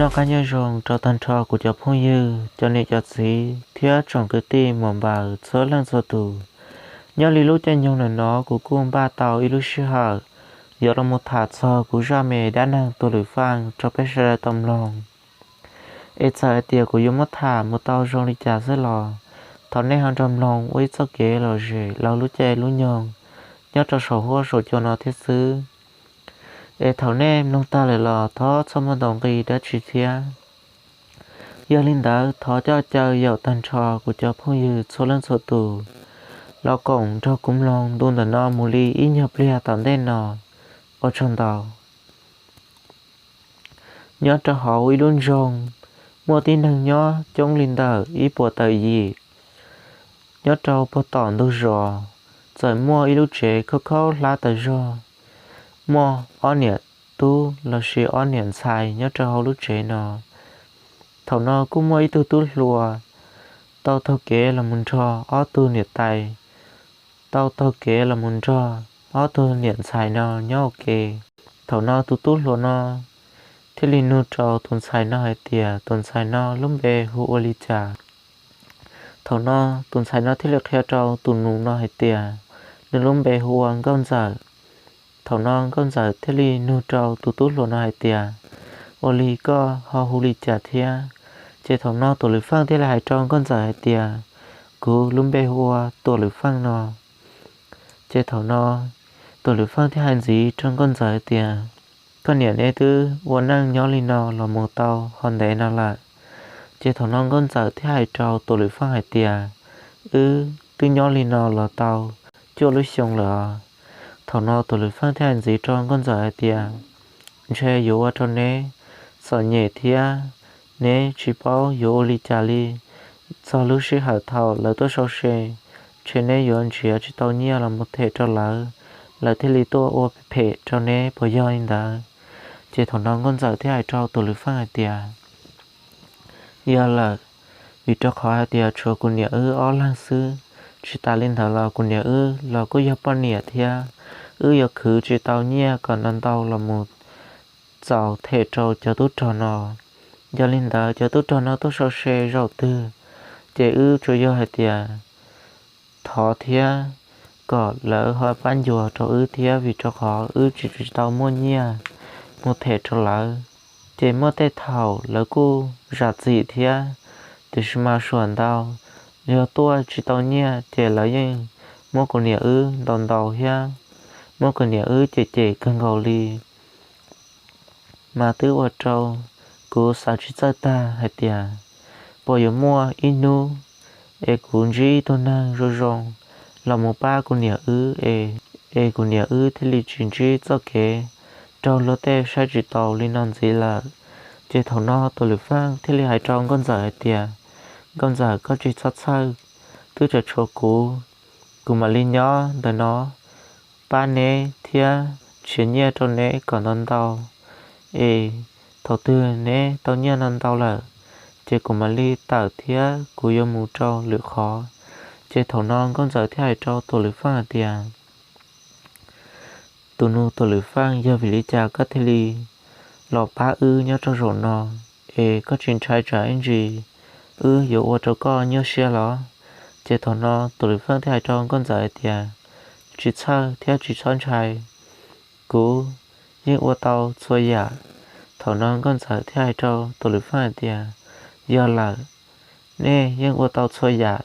Noj qab nyob zoo rau tag nrho kuv cov phooj ywg, cov niam cov txiv thiab tsoom kwv tij muam npaws txhua leej txhua tus. Nyob li lub caij nyoog ntawm no kuv kuj npaj tau ib lub sij hawm yuav los mus tham txog kuv zaj me dab neeg Tuam Lwm Feej rau peb sawv daws tau mloog. Es txawm hais tias kuv yuav muab tham mus tau zoo li cas xwb los thov nej ho nrog mloog ua ib txoj kev lom zem laug lub caij lub nyoog nyob rau saum huab saum cua no thiab xwb. Es thaum nej mloog tag lawm los thov txhob muaj ntaus nqi dab tsi thiab. Yog li ntawd thov coj caw yaum tag nrho kuv cov phooj ywg txhua leej txhua tus los koom nrog kuv mloog ntu ntawm no mus li ib nyuag pliag tom ntej no. Ua tsaug ntau. Nyob rau hauv ib lub nroog muaj tib neeg nyob coob li ntawm ib puas tawm yim. Nyob rau puag tom ntug zos txawm muaj ib lub tsev khaub khaub hlab tas zog. Muaj ob niam tub lossis ob niam ntxhais nyob rau hauv lub tsev no. Thaum no kuj muaj ib tug tub hluas tau taug kev los mus nrog ob tug niam tais, tau taug kev los mus nrog ob tug niam ntxhais no nyob ua ke. Thaum no tus tub hluas no thiaj li nug rau tus ntxhais no hais tias tus ntxhais no lub npe hu ua li cas. Thaum no tus ntxhais no thiaj li qhia rau tus nus no hais tias nws lub npe hu ua Nkauj Ntxawm. Thaum no Nkauj Ntxawm thiaj li nug rau tus tub hluas no hais tias, ua li koj ho hu li cas thiab? Ces thaum no Tuam Lwm Feej thiaj li hais rau Nkauj Ntxawm hais tias, kuv lub npe hu ua Tuam Lwm Feej no. Ces thaum no Tuam Lwm Feej thiaj hais ntxiv rau Nkauj Ntxawm hais tias, koj niam neb twb ua neej nyob li no los mus tau ho ntev no lawm. Ces thaum no Nkauj Ntxawm thiaj hais rau Tuam Lwm Feej hais tias, wb twb nyob li no los tau cuaj lub xyoo lawm os. Thaum no Tuam Lwm Feej thiaj hais ntxiv rau Nkauj Ntxawm hais tias, ntshe yuav ua rau neb txom nyem thiab neb tsis paub yuav ua li cas li. Txog lub sij hawm thaum lawv tuaj sau se, ntshe neb yuav nrhiav tsis tau nyiaj los mus them rau lawv, lawv thiaj li tuaj ua phem phem rau neb puas yog li ntawd? Ces thaum no Nkauj Ntxawm thiaj hais rau Tuam Lwm Feej hais tias, yog lawm, vim rau qhov hais tias tshuav kuv niam wb ob leeg xwb, tsis tas li ntawd los kuv niam wb los kuj yog poj niam thiab, wb yuav khwv tsis tau nyiaj kom ntau ntau los mus txaus them rau cov tub rog no. Yog li ntawd cov tub rog no tuaj sau se zaum twg, ces wb tsuas yog hais tias thov thiab kom lawv ho pab ncuav rau wb thiab, vim rau qhov wb tsis tsis tau muaj nyiaj mus them rau lawv. Ces muaj tej thaum lawv kuj zam txim thiab, tiam sis mas suam ntau, yog tuaj tsis tau nyiaj ces lawv yeej muab kuv niam wb ntaus ntaus thiab, muab kuv niam wb cem cem kawg nkaus li. Mas twb ua rau kuv xav tsis txawj tag hais tias puas yuav muaj ib hnub es kuv ntsib ib tug neeg zoo zoo los mus pab kuv niam wb es, es kuv niam wb thiaj li tsis ntsib txoj kev raug luag tej saib tsis taus li no ntxiv lawm. Ces thaum no Tuam Lwm Feej thiaj li hais rau Nkauj Ntxawm hais tias, Nkauj Ntxawm, koj tsis txhob txhawj, twb tseem tshuav kuv, kuv mam li nyob ntawm no pab neb thiab nrhiav nyiaj rau neb kom ntau ntau. Es thaum twg neb tau nyiaj ntau ntau lawm, ces kuv mam li tawm thiab kuv yuav mus rau lwm qhov. Ces thaum no Nkauj Ntxawm thiaj hais rau Tuam Lwm Feej hais tias, tus nus Tuam Lwm Feej, yog vim li cas koj thiaj li los pab wb nyob rau zaum no, es koj tsis ntshai tsam ib ntsis wb yuav ua rau koj nyuaj siab los? Ces thaum no Tuam Lwm Feej thiaj hais rau Nkauj Ntxawm hais tias, tsis txhawj thiab tsis txhob ntshai, kuv yeej ua tau txhua yam. Thaum no Nkauj Ntxawm thiaj hais rau Tuam Lwm Feej hais tias, yog lawm, nej yeej ua tau txhua yam,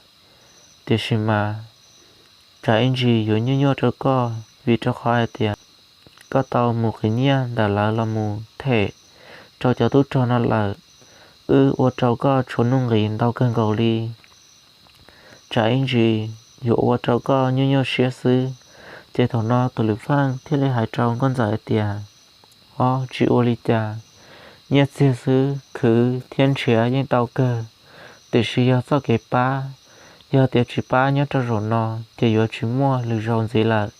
tiam sis mas tsam ib ntsis yuav nyuaj nyuaj rau koj, vim rau qhov hais tias koj tau mus qiv nyiaj ntawm lawv los mus them rau cov tub rog no lawm, wb ua rau koj tshuav nuj nqis ntau kawg nkaus li. Tsam ib ntsis yuav ua rau koj nyuaj nyuaj siab xwb. Ces thaum no Tuam Lwm Feej thiaj li hais rau Nkauj Ntxawm hais tias, ob, tsis ua li cas, nyiaj txiag xwb khwv thiab nrhiav yeej tau kawg, tiam sis yog txoj kev pab, yog tias tsis pab nyob rau zaum no ces yuav tsis muaj lwm zaus ntxiv lawm.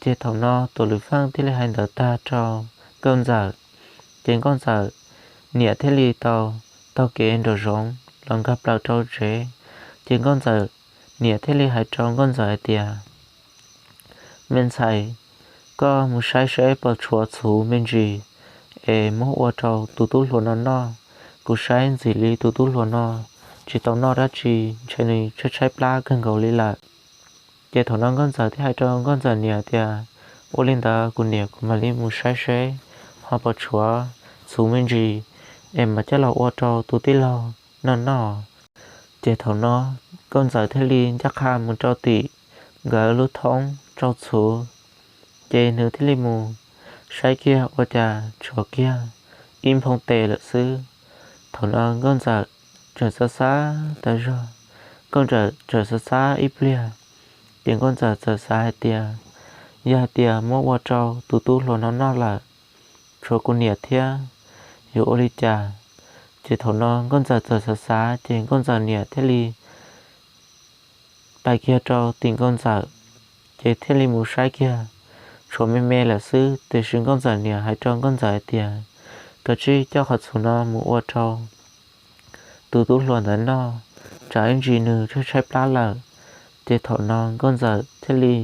Ces thaum no Tuam Lwm Feej thiaj li hais ntawd tag rau Nkauj Ntxawm, ces Nkauj Ntxawm niam thiaj li tau taug kev nraum zoov los nkag plaws rau tsev. Ces Nkauj Ntxawm niam thiaj li hais rau Nkauj Ntxawm hais tias, me ntxhais, koj mus saib seb puas tshuav txhuv me ntsis es muab ua rau tus tub hluas no noj, kuv saib ntxim li tus tub hluas no tsis tau noj dab tsi, ntshe nws tshaib tshaib plab kawg nkaus li lawm. Ces thaum no nkauj ntxawm thiaj hais rau nkauj ntxawm niam tias, ua li ntawd kuv niam kuv mam li mus saib seb ho puas tshuav txhuv me ntsis es mam coj los ua rau tus tij laug noj noj. Ces thaum no nkauj ntxawm thiaj li ncaj qha mus rau tim nkawd lub thoob rau txhuv. Ces nws thiaj li mus saib kiag ua cas tshuav kiag ib nphoo tes lawm xwb. Thaum no nkauj ntxawm tseem xav xav tas zog, nkauj ntxawm tseem xav xav ib pliag, ces nkauj ntxawm txawm xav hais tias, yog hais tias muab ua rau tus tub hluas no noj lawm, tshuav kuv niam thiab, yuav ua li cas? Ces thaum no nkauj ntxawm txawm xav xav, ces nkauj ntxawm niam thiaj li pais kiag rau tim nkauj ntxawm, ces thiaj li mus saib kiag, tshuav me me lawm xwb. Tiam sis nkauj ntxawm niam hais rau nkauj ntxawm hais tias, kav tsij coj qhov txhuv no mus ua rau tus tub hluas ntawd noj, tsam ib ntsis nws tshaib tshaib plab lawm. Ces thaum no nkauj ntxawm thiaj li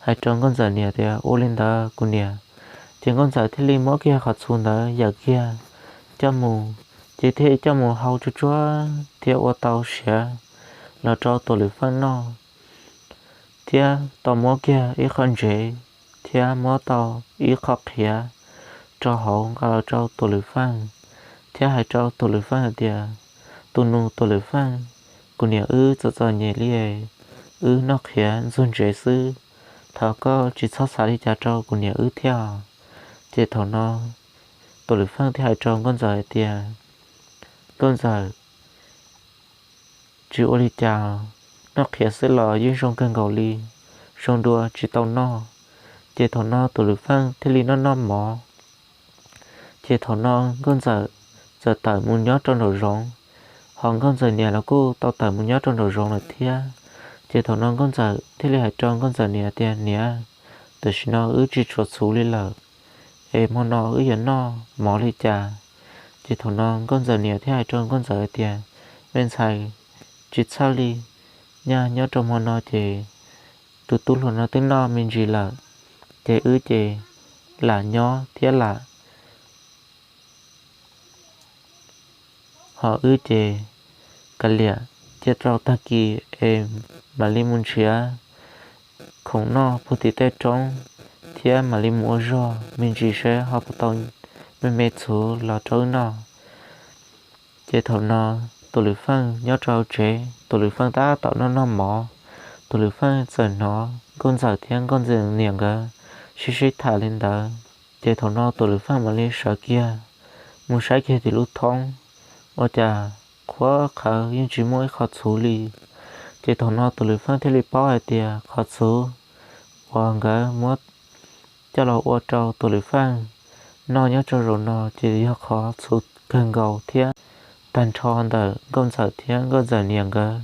hais rau nkauj ntxawm niam tias, ua li ntawd kuv niam. Ces nkauj ntxawm thiaj li muab kiag qhov txhuv ntawd yawm kiag coj mus, ces thiaj coj mus hau tsuag tsuag thiab ua tau siav los rau Tuam Lwm Feej noj, thiab tau muab kiag ib qho ntsev thiab muab tau ib qho qhiav rau hauv nqa los rau Tuam Lwm Feej, thiab hais rau Tuam Lwm Feej hais tias, tus nus Tuam Lwm Feej, kuv niam wb txom txom nyem li, wb noj qhiav ntxuag ntsev xwb, thov koj tsis txhob xav li cas rau kuv niam wb thiab. Ces thaum no Tuam Lwm Feej thiaj hais rau nkauj ntxawm hais tias, nkauj ntxawm, tsis ua li cas, noj qhiav xwb los yeej zoo kawg nkaus li, zoo dua tsis tau noj. Ces thaum no Tuam Lwm Feej thiaj li noj noj mov. Ces thaum no nkauj ntxawm txawm tawm mus nyob rau nraum zoov, ho nkauj ntxawm niam los kuj tau tawm mus nyob rau nraum zoov lawm thiab. Ces thaum no nkauj ntxawm thiaj li hais rau nkauj ntxawm niam tias, niam, tam sim no wb tsis tshuav txhuv li lawm, es hmo no wb yuav noj mov li cas? Ces thaum no nkauj ntxawm niam thiaj hais rau nkauj ntxawm hais tias, me ntxhais, tsis txhawj li, nyaj nyob rau hmo no ces tus tub hluas no twb noj me ntsis lawm, ces wb ces lam nyob thiab lam ho wb ces kav liam cia rau tag kis es mam li mus nrhiav khoom noj puag tim tej roob, thiab mam li mus ua zog me ntsis seb ho puas tau me me txhuv los rau wb noj. Ces thaum no Tuam Lwm Feej nyob rau hauv tsev, Tuam Lwm Feej tab tom noj noj mov, Tuam Lwm Feej txawm hnov nkauj ntxawm thiab nkauj ntxawm niam nkawd sib sib tham li ntawd. Ces thaum no Tuam Lwm Feej mam li sawv kiag mus saib kiag tim lub thoob, ua cas qhuav qhawv yeej tsis muaj ib qho txhuv li. Ces thaum no Tuam Lwm Feej thiaj li paub hais tias qhov txhuv uas nkawd muab coj los ua rau Tuam Lwm Feej noj nyob rau zaum no ces yog qhov txhuv kawg nkaus thiab tag nrho ntawm nkauj ntxawm thiab nkauj ntxawm niam nkawd.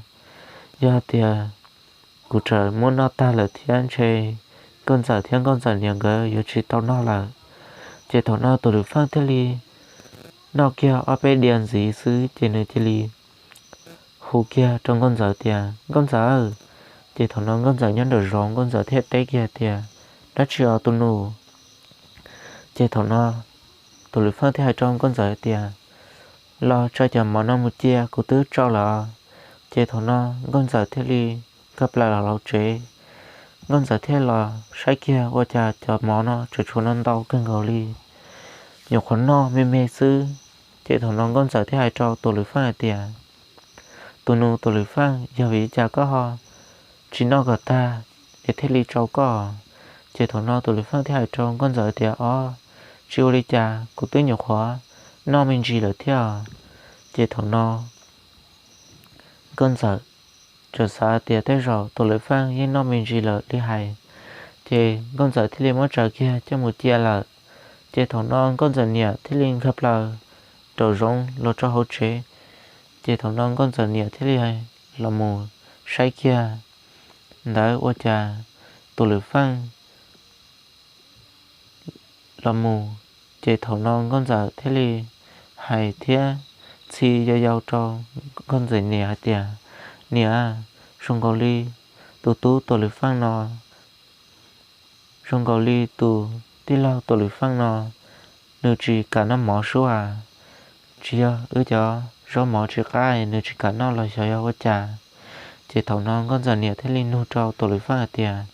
Yog tias kuv txawm muab noj tag lawm thiab ntshe nkauj ntxawm thiab nkauj ntxawm niam nkawd yuav tsis tau noj lawm. Ces thaum no Tuam Lwm Feej thiaj li noj kiag ob peb diav ntxiv xwb ces nws cia li hu kiag rau nkauj ntxawm tias, nkauj ntxawm. Ces thaum no nkauj ntxawm nyob nraum zoov, nkauj ntxawm thiaj teb kiag tias, dab tsi os tus nus? Ces thaum no Tuam Lwm Feej thiaj hais rau nkauj ntxawm tias, los tso cov mov no mus cia, kuv twb tsau lawm. Ces thaum no nkauj ntxawm thiaj li nkag plaws los hauv tsev. Nkauj ntxawm thiaj los saib kiag ua cas cov mov no tseem tshuav no ntau kawg nkaus li, nyuam qhuav noj me me xwb. Ces thaum no nkauj ntxawm thiaj hais rau Tuam Lwm Feej hais tias, tus nus Tuam Lwm Feej, yog vim li cas koj ho tsis noj kom tag es thiaj li tsau koj? Ces thaum no Tuam Lwm Feej thiaj hais rau nkauj ntxawm tias, o, tsis ua li cas, kuv twb nyuam qhuav noj me ntsis lawm thiab. Ces thaum no nkauj ntxawm txawm xav tias tej zaum Tuam Lwm Feej yeej noj me ntsis lawm li hais, ces nkauj ntxawm thiaj li muab tsaws kiag coj mus cia lawm. Ces thaum no nkauj ntxawm niam thiaj li nkag plaws nraum zoov los rau hauv tsev. Ces thaum no nkauj ntxawm niam thiaj li los mus saib kiag ntawd ua cas Tuam Lwm Feej los mus. Ces thaum no nkauj ntxawm thiaj li hais thiab ntxhi yau yau rau nkauj ntxawm niam hais tias, niam, zoo nkaus li tus tub Tuam Lwm Feej no, zoo nkaus li tus tij laug Tuam Lwm Feej no, nws tsis kam noj mov sub as. tsis yog wb cov zaub mov tsis qab nws tsis kam noj los xyov yog ua cas. Ces thaum no Nkauj Ntxawm niam thiaj li nug rau Tuam Lwm Feej hais tias,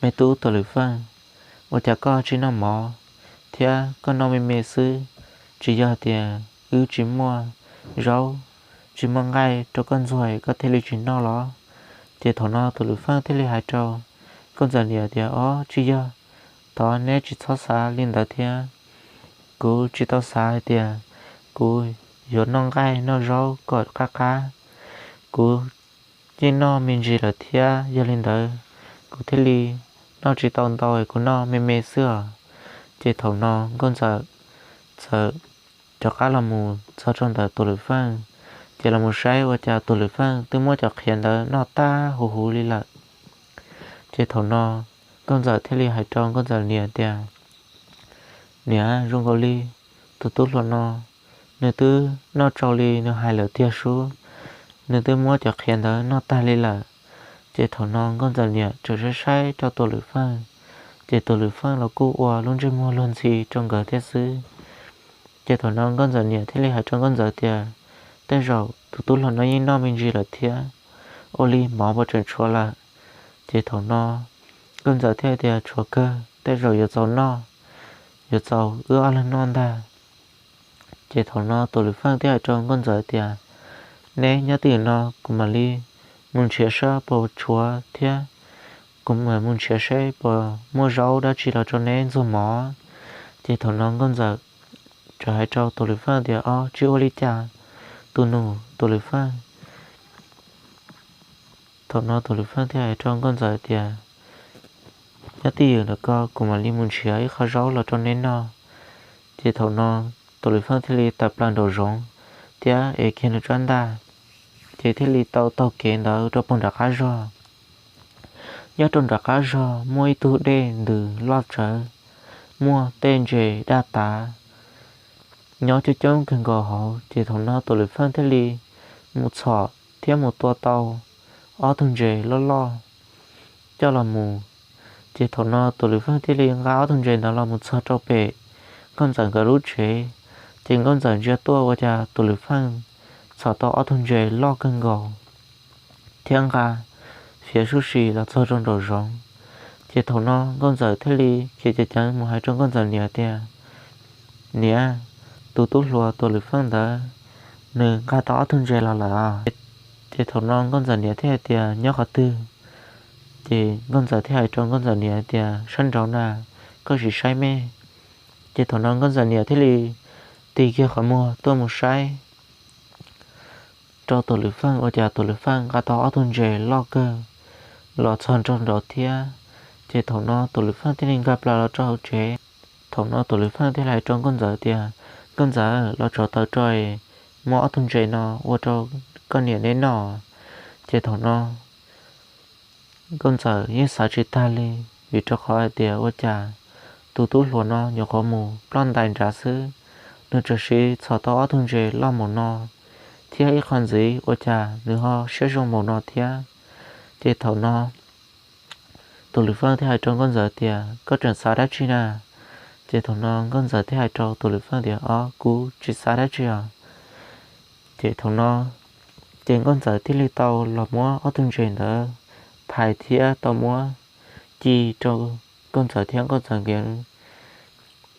Me tub Tuam Lwm Feej, ua cas koj tsis noj mov thiab koj noj me me xwb? Tsis yog tias wb tsis muaj zaub, tsis muaj nqaij rau koj ntxuag koj thiaj li tsis noj los? Ces thaum no Tuam Lwm Feej thiaj li hais rau Nkauj Ntxawm niam tias, Ob, tsis yog, thov neb tsis txhob xav li ntawd thiab. Kuv tsis tau xav hais tias kuv yuav noj nqaij noj zaub kom qab qab. Kuv yeej noj me ntsis lawm thiab, yog li ntawd kuv thiaj li noj tsis tau ntau, kuv noj me me xwb os. Ces thaum no Nkauj Ntxawm txawm rov qab los mus txog rau ntawm Tuam Lwm Feej, ces los mus saib ua cas Tuam Lwm Feej twb muab cov qhiav ntawd noj tag huv huv li lawm. Ces thaum no Nkauj Ntxawm thiaj li hais rau Nkauj Ntxawm niam tias, Niam, zoo nkaus li tus tub hluas no nws twb noj tsau li nws hais lawm tiag sub, nws twb muab cov qhiav ntawd noj tag li lawm. Ces thaum no Nkauj Ntxawm niam txawm saib saib rau Tuam Lwm Feej, ces Tuam Lwm Feej los kuj ua lub ntsej muag luag ntxhi rau nkawd thiab xwb. Ces thaum no Nkauj Ntxawm niam thiaj li hais rau Nkauj Ntxawm tias, Tej zaum tus tub hluas no yeej noj me ntsis lawm thiab, ua li mov puas tseem tshuav lawm? Ces thaum no Nkauj Ntxawm thiaj tias, Tshuav kawg, tej zaum yuav txaus noj, yuav txaus wb ob leeg noj ntag. Ces thaum no Tuam Lwm Feej thiaj hais rau Nkauj Ntxawm tias, Neb nyob twj ywm no, kuv mam li mus nrhiav saib puas tshuav thiab kuv mam mus nrhiav saib puas muaj zaub dab tsi los rau neb ntxuag mov. Ces thaum no Nkauj Ntxawm txawm hais rau Tuam Lwm Feej tias, Ob, tsis ua li cas, tus nus Tuam Lwm Feej. Thaum no Tuam Lwm Feej thiaj hais rau Nkauj Ntxawm tias, Nyob twj ywm ntawm ko, kuv mam li mus nrhiav ib qho zaub los rau neb noj. Ces thaum no Tuam Lwm Feej thiaj li tawm plaws nraum zoov thiab ev kiag nws rab ntaj, ces thiaj li tau taug kev ntawd rau puag nram qab zog. Nyob rau nram qab zog muaj ib tug dej ntws loj tsawv, muaj tej ntses daj tav nyob coob coob kawg nkaus hauv. Ces thaum no Tuam Lwm Feej thiaj li mus txhom thiab mus tua tau ob tug ntses loj loj coj los mus. Ces thaum no Tuam Lwm Feej thiaj li nqa ob tug ntses ntawd los mus txog rau pem Nkauj Ntxawm nkawd lub tsev. Ces Nkauj Ntxawm ntsia tuaj ua cas Tuam Lwm Feej txhom tau ob tug ntses loj kawg nkaus thiab nqa fiav sub si los txog rau nraum zoov. Ces thaum no Nkauj Ntxawm thiaj li khiav ceev ceev mus hais rau Nkauj Ntxawm niam tias, Niam, tus tub hluas Tuam Lwm Feej ntawd nws nqa tau ob tug ntses los lawm. Ces thaum no Nkauj Ntxawm niam thiaj hais tias, Nyob qhov twg? Ces Nkauj Ntxawm thiaj hais rau Nkauj Ntxawm niam tias, Sab nraud na, koj sim saib me. Ces thaum no Nkauj Ntxawm niam thiaj li tig kiag qhov muag tuaj mus saib rau Tuam Lwm Feej ua cas Tuam Lwm Feej nqa tau ob tug ntses loj kawg los txog nraum nraud thiab. Ces thaum no Tuam Lwm Feej thiaj li nkag plaws los rau hauv tsev. Thaum no Tuam Lwm Feej thiaj li hais rau Nkauj Ntxawm tias, Nkauj Ntxawm, los tsau taws tso, muab ob tug ntses no ua rau koj niam neb noj. Ces thaum no Nkauj Ntxawm yeej xav tsis tag li, vim rau qhov hais tias ua cas tus tub hluas no nyuam qhuav mus ploj ntais nrad xwb, nws tsuas siv txhom tau ob tug ntses loj npaum no thiab ib qho ntxiv ua cas nws ho siab zoo npaum no thiab. Ces thaum no Tuam Lwm Feej thiaj hais rau Nkauj Ntxawm tias, Koj tseem xav dab tsi na? Ces thaum no Nkauj Ntxawm thiaj hais rau Tuam Lwm Feej tias, Ob, kuv tsis xav dab tsi os. Ces thaum no ces Nkauj Ntxawm thiaj li tau los muab ob tug ntses ntawd phais thiab tau muab ci rau Nkauj Ntxawm thiab Nkauj Ntxawm nkawd,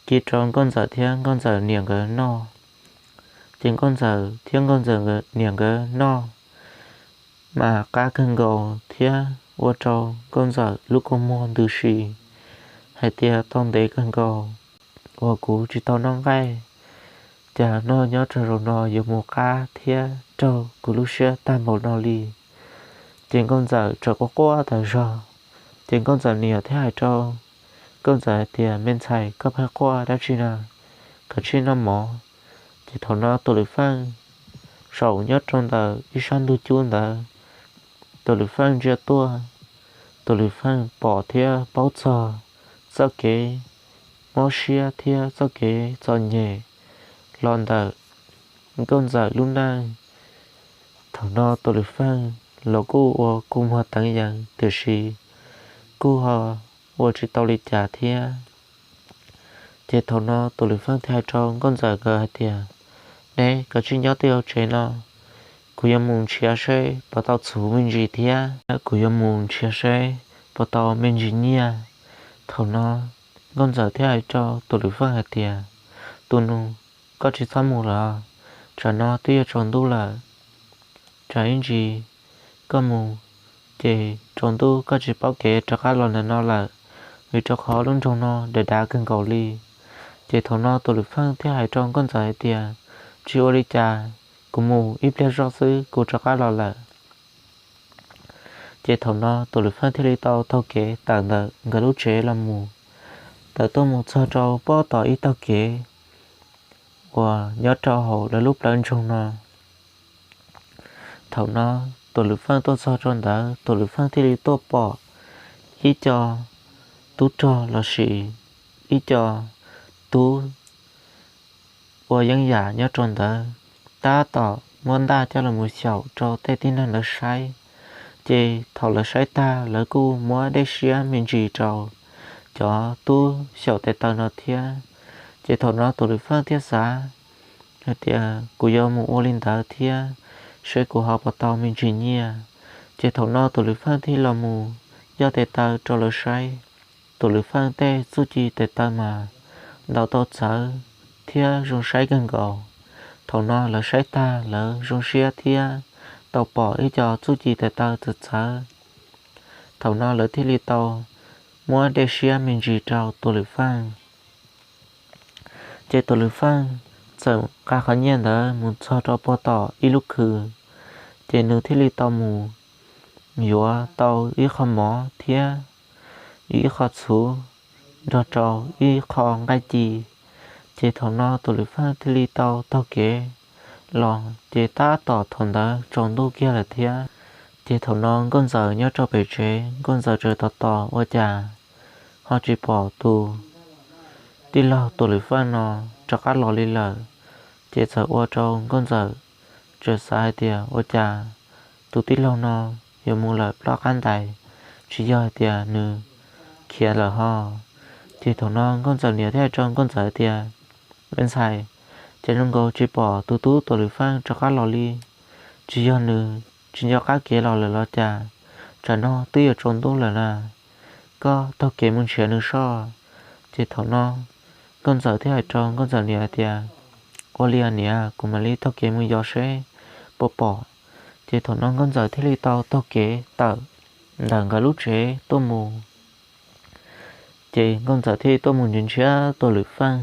ci rau Nkauj Ntxawm thiab Nkauj Ntxawm niam nkawd noj. Ces Nkauj Ntxawm thiab Nkauj Ntxawm niam nkawd noj mas qab kawg nkaus thiab ua rau Nkauj Ntxawm lub kua muag ntws si hais tias, Tau ntev kawg nkaus uas kuv tsis tau noj nqaij, cas noj nyob rau zaum no yuav mus qab thiab raug kuv lub siab tag npaum no li. Ces Nkauj Ntxawm txawm quaj quaj tas zog. Ces Nkauj Ntxawm niam thiaj hais rau Nkauj Ntxawm hais tias, Me ntxhais, koj pheej quaj dab tsi na? Kav tsij noj mov. Ces thaum no Tuam Lwm Feej zaum nyob rau ntawm ib sab ntug cub ntawd, Tuam Lwm Feej ntsia tuaj, Tuam Lwm Feej pom thiab paub txog txoj kev mob siab thiab txoj kev txom nyem los ntawm Nkauj Ntxawm lub neej. Thaum no Tuam Lwm Feej los kuj ua kua muag teev yees tiam sis kuj ho ua tsis tau li cas thiab. Ces thaum no Tuam Lwm Feej thiaj hais rau Nkauj Ntxawm nkawd hais tias, Neb kav tsij nyob twj ywm tsev no, kuv yuav mus nrhiav seb puas tau txhuv me ntsis thiab kuv yuav mus nrhiav seb puas tau me ntsis nyiaj. Thaum no Nkauj Ntxawm thiaj hais rau Tuam Lwm Feej hais tias, Tus nus, koj tsis txhob mus lawm, tsam no twb yuav tsaus ntuj lawm. Tsam ib ntsis koj mus ces tsaus ntuj koj tsis paub kev rov qab los ntawm no lawm, vim rau qhov lub nroog no dav dav kawg nkaus li. Ces thaum no Tuam Lwm Feej thiaj hais rau Nkauj Ntxawm hais tias, Tsis ua li cas, kuv mus ib pliag zoj xwb kuv rov qab los lawm. Ces thaum no Tuam Lwm Feej thiaj li tau taug kev tawm ntawm nkawd lub tsev los mus. Tawm tuaj mus txog rau pob tom ib taug kev uas nyob rau hauv lawv lub plawv ntsoog no. Thaum no Tuam Lwm Feej tuaj txog rau ntawd, Tuam Lwm Feej thiaj li tuaj pom ib co tub rog los sis ib co tub ua yeeb yam nyob rau ntawd, tab tom muab ntaj coj los mus xyaum rau tej tib neeg ntawd saib. Ces thaum lawv saib tag, lawv kuj muab dej siab me ntsis rau cov tub xyaum tes taw no thiab. Ces thaum no Tuam Lwm Feej thiaj xav hais tias, Kuv yuav mus ua li ntawd thiab, seb kuv ho puas tau me ntsis nyiaj. Ces thaum no Tuam Lwm Feej thiaj los mus yoj tes taw rau lawv saib. Tuam Lwm Feej tej txuj ci tes taw mas ntau tau txawv thiab zoo saib kawg nkaus. Thaum no lawv saib tag, lawv zoo siab thiab tau pom ib co txuj ci tes taw txawv txawv. Thaum no lawv thiaj li tau muab dej siab me ntsis rau Tuam Lwm Feej. Ces Tuam Lwm Feej txawm nqa qhov nyiaj ntawd mus txog rau puag tom ib lub khw, ces nws thiaj li tau mus yuav tau ib qho mov thiab ib qho txhuv nrog rau ib qho nqaij ci. Ces thaum no Tuam Lwm Feej thiaj li tau taug kev los, ces tab tom thaum ntawd tsaus ntuj kiag lawm thiab. Ces thaum no Nkauj Ntxawm nyob rau pem tsev, Nkauj Ntxawm tseem tos tos ua cas ho tsis pom tus tij laug Tuam Lwm Feej no rov qab los li lawm. Ces txawm ua rau Nkauj Ntxawm tseem xav hais tias, Ua cas tus tij laug no yuav mus lawm ploj qab ntais, tsis yog hais tias nws khiav lawm ho? Ces thaum no Nkauj Ntxawm niam thiaj hais rau Nkauj Ntxawm tias, Me ntxhais, cas zoo nkaus tsis pom tus tub Tuam Lwm Feej rov qab los li? Tsis yog nws tsis nco qab kev los lawm los cas? Tsam no twb yuav tsaus ntuj lawm na, koj taug kev mus nrhiav nws soj. Ces thaum no Nkauj Ntxawm thiaj hais rau Nkauj Ntxawm niam hais tias, Ua li niam, kuv mam li taug kev mus yos seb puas pom. Ces thaum no Nkauj Ntxawm thiaj li tau taug kev tawm ntawm nkawd lub tsev tuaj mus. Ces Nkauj Ntxawm thiaj li tuaj mus nrhiav nrhiav Tuam Lwm Feej,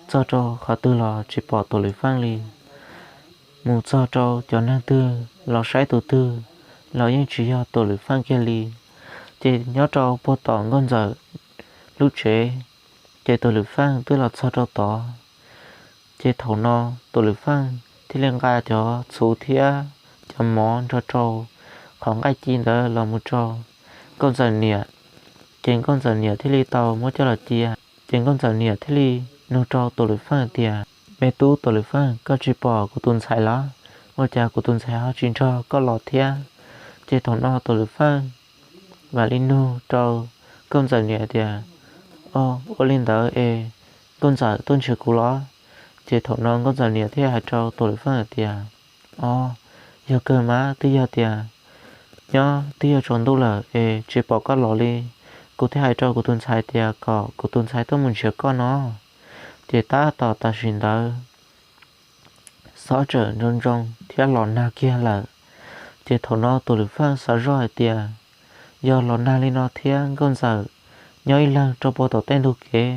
txog rau qhov twg los tsis pom Tuam Lwm Feej li. Mus txog rau cov neeg twg los saib tus twg los yeej tsis yog Tuam Lwm Feej kiag li. Ces nyob rau puag tom Nkauj Ntxawm lub tsev, ces Tuam Lwm Feej twb los txog rau tod. Ces thaum no Tuam Lwm Feej thiaj li nqa cov txhuv thiab cov mov nrog rau qhov nqaij ci ntawd los mus rau Nkauj Ntxawm niam. Ces Nkauj Ntxawm niam thiaj li tau muab coj los cia. Ces Nkauj Ntxawm niam thiaj li nug rau Tuam Lwm Feej tias, Me tub Tuam Lwm Feej, koj tsis pom kuv tus ntxhais los? Ua cas kuv tus ntxhais ho tsis nrog koj los thiab? Ces thaum no Tuam Lwm Feej mam li nug rau Nkauj Ntxawm niam tias, O, ua li ntawd es Nkauj Ntxawm tuaj nrhiav kuv los? Ces thaum no Nkauj Ntxawm niam thiaj hais rau Tuam Lwm Feej hais tias, O, yog kawg mas, twb yog tias nyob twb yuav tsaus ntuj lawm es tsis pom koj los li, kuv thiaj hais rau kuv tus ntxhais tias kom kuv tus ntxhais tuaj mus nrhiav koj no. Ces tab tom tam sim ntawd xob tseem ntoo ntoo thiab los nag kiag lawm. Ces thaum no Tuam Lwm Feej xav zoj hais tias, Yog los nag li no thiab Nkauj Ntxawm nyob ib leeg rau puag tom tej ntug kev,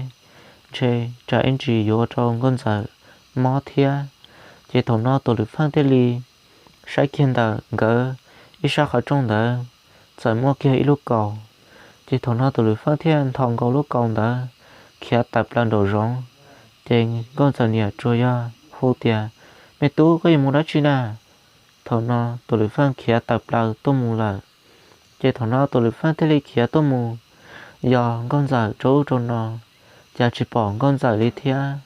ntshe tsam ib ntsis yuav ua rau Nkauj Ntxawm mob thiab. Ces thaum no Tuam Lwm Feej thiaj li saib kiag ntawm nkawd ib sab qhov rooj ntawd txawm muaj kiag ib lub kaus. Ces thaum no Tuam Lwm Feej thiaj nthos nkaus lub kaus ntawd khiav tawm plaws nraum zoov. Ces Nkauj Ntxawm niam tsuas yog hu tias, Me tub, koj yuav mus dab tsi na? Thaum no Tuam Lwm Feej khiav tawm plaws tuaj mus lawm. Ces thaum no Tuam Lwm Feej thiaj li khiav tuaj mus yos Nkauj Ntxawm rau ub rau no, cas tsis pom Nkauj Ntxawm li thiab.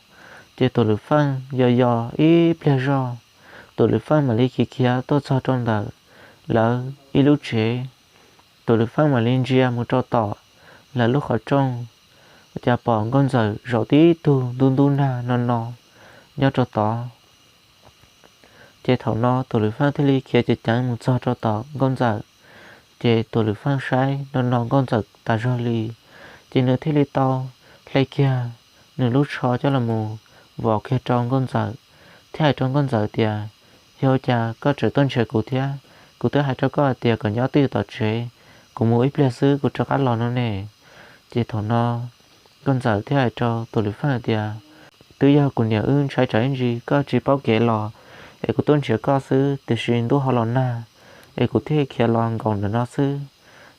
Ces Tuam Lwm Feej yos yos ib pliag zog, Tuam Lwm Feej mam li khiav khiav tuaj txog rau ntawm lawv ib lub tsev. Tuam Lwm Feej mam li ntsia mus rau tom lawv lub qhov rooj, cas pom Nkauj Ntxawm zaum tib tug ntub ntub nag no no nyob rau tod. Ces thaum no Tuam Lwm Feej thiaj li khiav ceev ceev mus txog rau tom Nkauj Ntxawm. Ces Tuam Lwm Feej saib no no Nkauj Ntxawm tas zog li, ces nws thiaj li tau hle kiag nws lub tsho coj los mus vos kiag rau Nkauj Ntxawm, thiab hais rau Nkauj Ntxawm tias, Yog ua cas koj tseem tuaj nrhiav kuv thiab? Kuv twb hais rau koj hais tias kom nyob twj ywm tom tsev, kuv mus ib pliag xwb kuv rov qab los no ne. Ces thaum no Nkauj Ntxawm thiaj hais rau Tuam Lwm Feej hais tias, Twb yog kuv niam wb ntshai tsam ib ntsis koj tsis paub kev los, es kuv tuaj nrhiav koj xwb, tiam sis ntuj ho los nag, es kuv thiaj khiav los nkaum ntawm no xwb.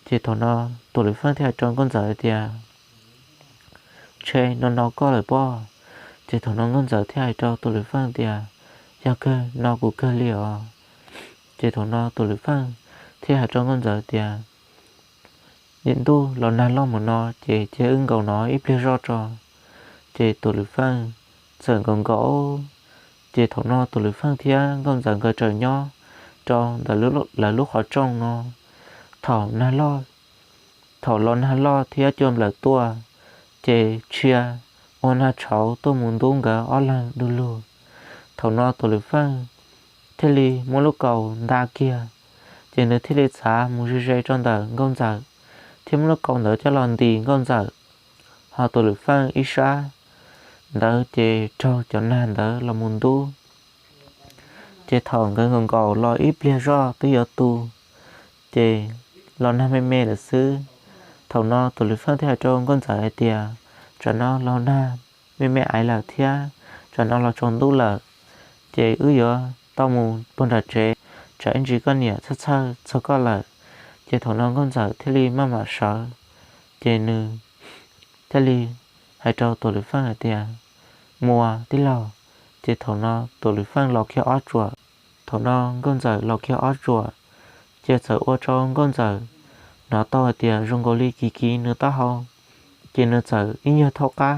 Ces thaum no Tuam Lwm Feej thiaj hais rau Nkauj Ntxawm hais tias, Ntshe no no koj lawm pob? Ces thaum no Nkauj Ntxawm thiaj hais rau Tuam Lwm Feej tias, Yog kawg, no kuv kawg li os. Ces thaum no Tuam Lwm Feej thiaj hais rau Nkauj Ntxawm tias, Ntuj los nag loj mus no ces cia wb nkaum no ib pliag zoj tso. Ces Tuam Lwm Feej txawm nkaum nkaum. Ces thaum no Tuam Lwm Feej thiab Nkauj Ntxawm nkawd tseem nyob rau ntawm lawv lub qhov rooj no. Thaum nag loj, thaum los nag loj thiab cua nplawm tuaj, ces tshia ua nag tshauv tuaj mus ntub nkawd ob leeg du lug. Thaum no Tuam Lwm Feej thiaj li muab lub kaus nta kiag, ces nws thiaj li txav mus ze ze rau ntawm Nkauj Ntxawm, thiab muab lub kaus ntawd coj los ntis Nkauj Ntxawm. Ho Tuam Lwm Feej ib sab ntawd ces raug cov nag ntawd los mus ntub. Ces thaum nkawd nkaum nkaus los ib pliag zoj twb yuav tu, ces los nag me me lawm xwb. Thaum no Tuam Lwm Feej thiaj hais rau Nkauj Ntxawm hais tias, Tsam no los nag me me aiv lawm thiab tsam no los tsaus ntuj lawm, ces wb yuav tau mus puag nram tsev, tsam ib ntsis koj niam txhawj txhawj txog koj lawm. Ces thaum no Nkauj Ntxawm thiaj li maj mam sawv, ces nws thiaj li hais rau Tuam Lwm Feej hais tias, Mus tij laug. Ces thaum no Tuam Lwm Feej los kiag ob tsuam. Thaum no Nkauj Ntxawm los kiag ob tsuam, ces txawm ua rau Nkauj Ntxawm hnov tau hais tias zoo nkaus li kiv kiv nws taub hau, ces nws txawm ib nyuag thaub qab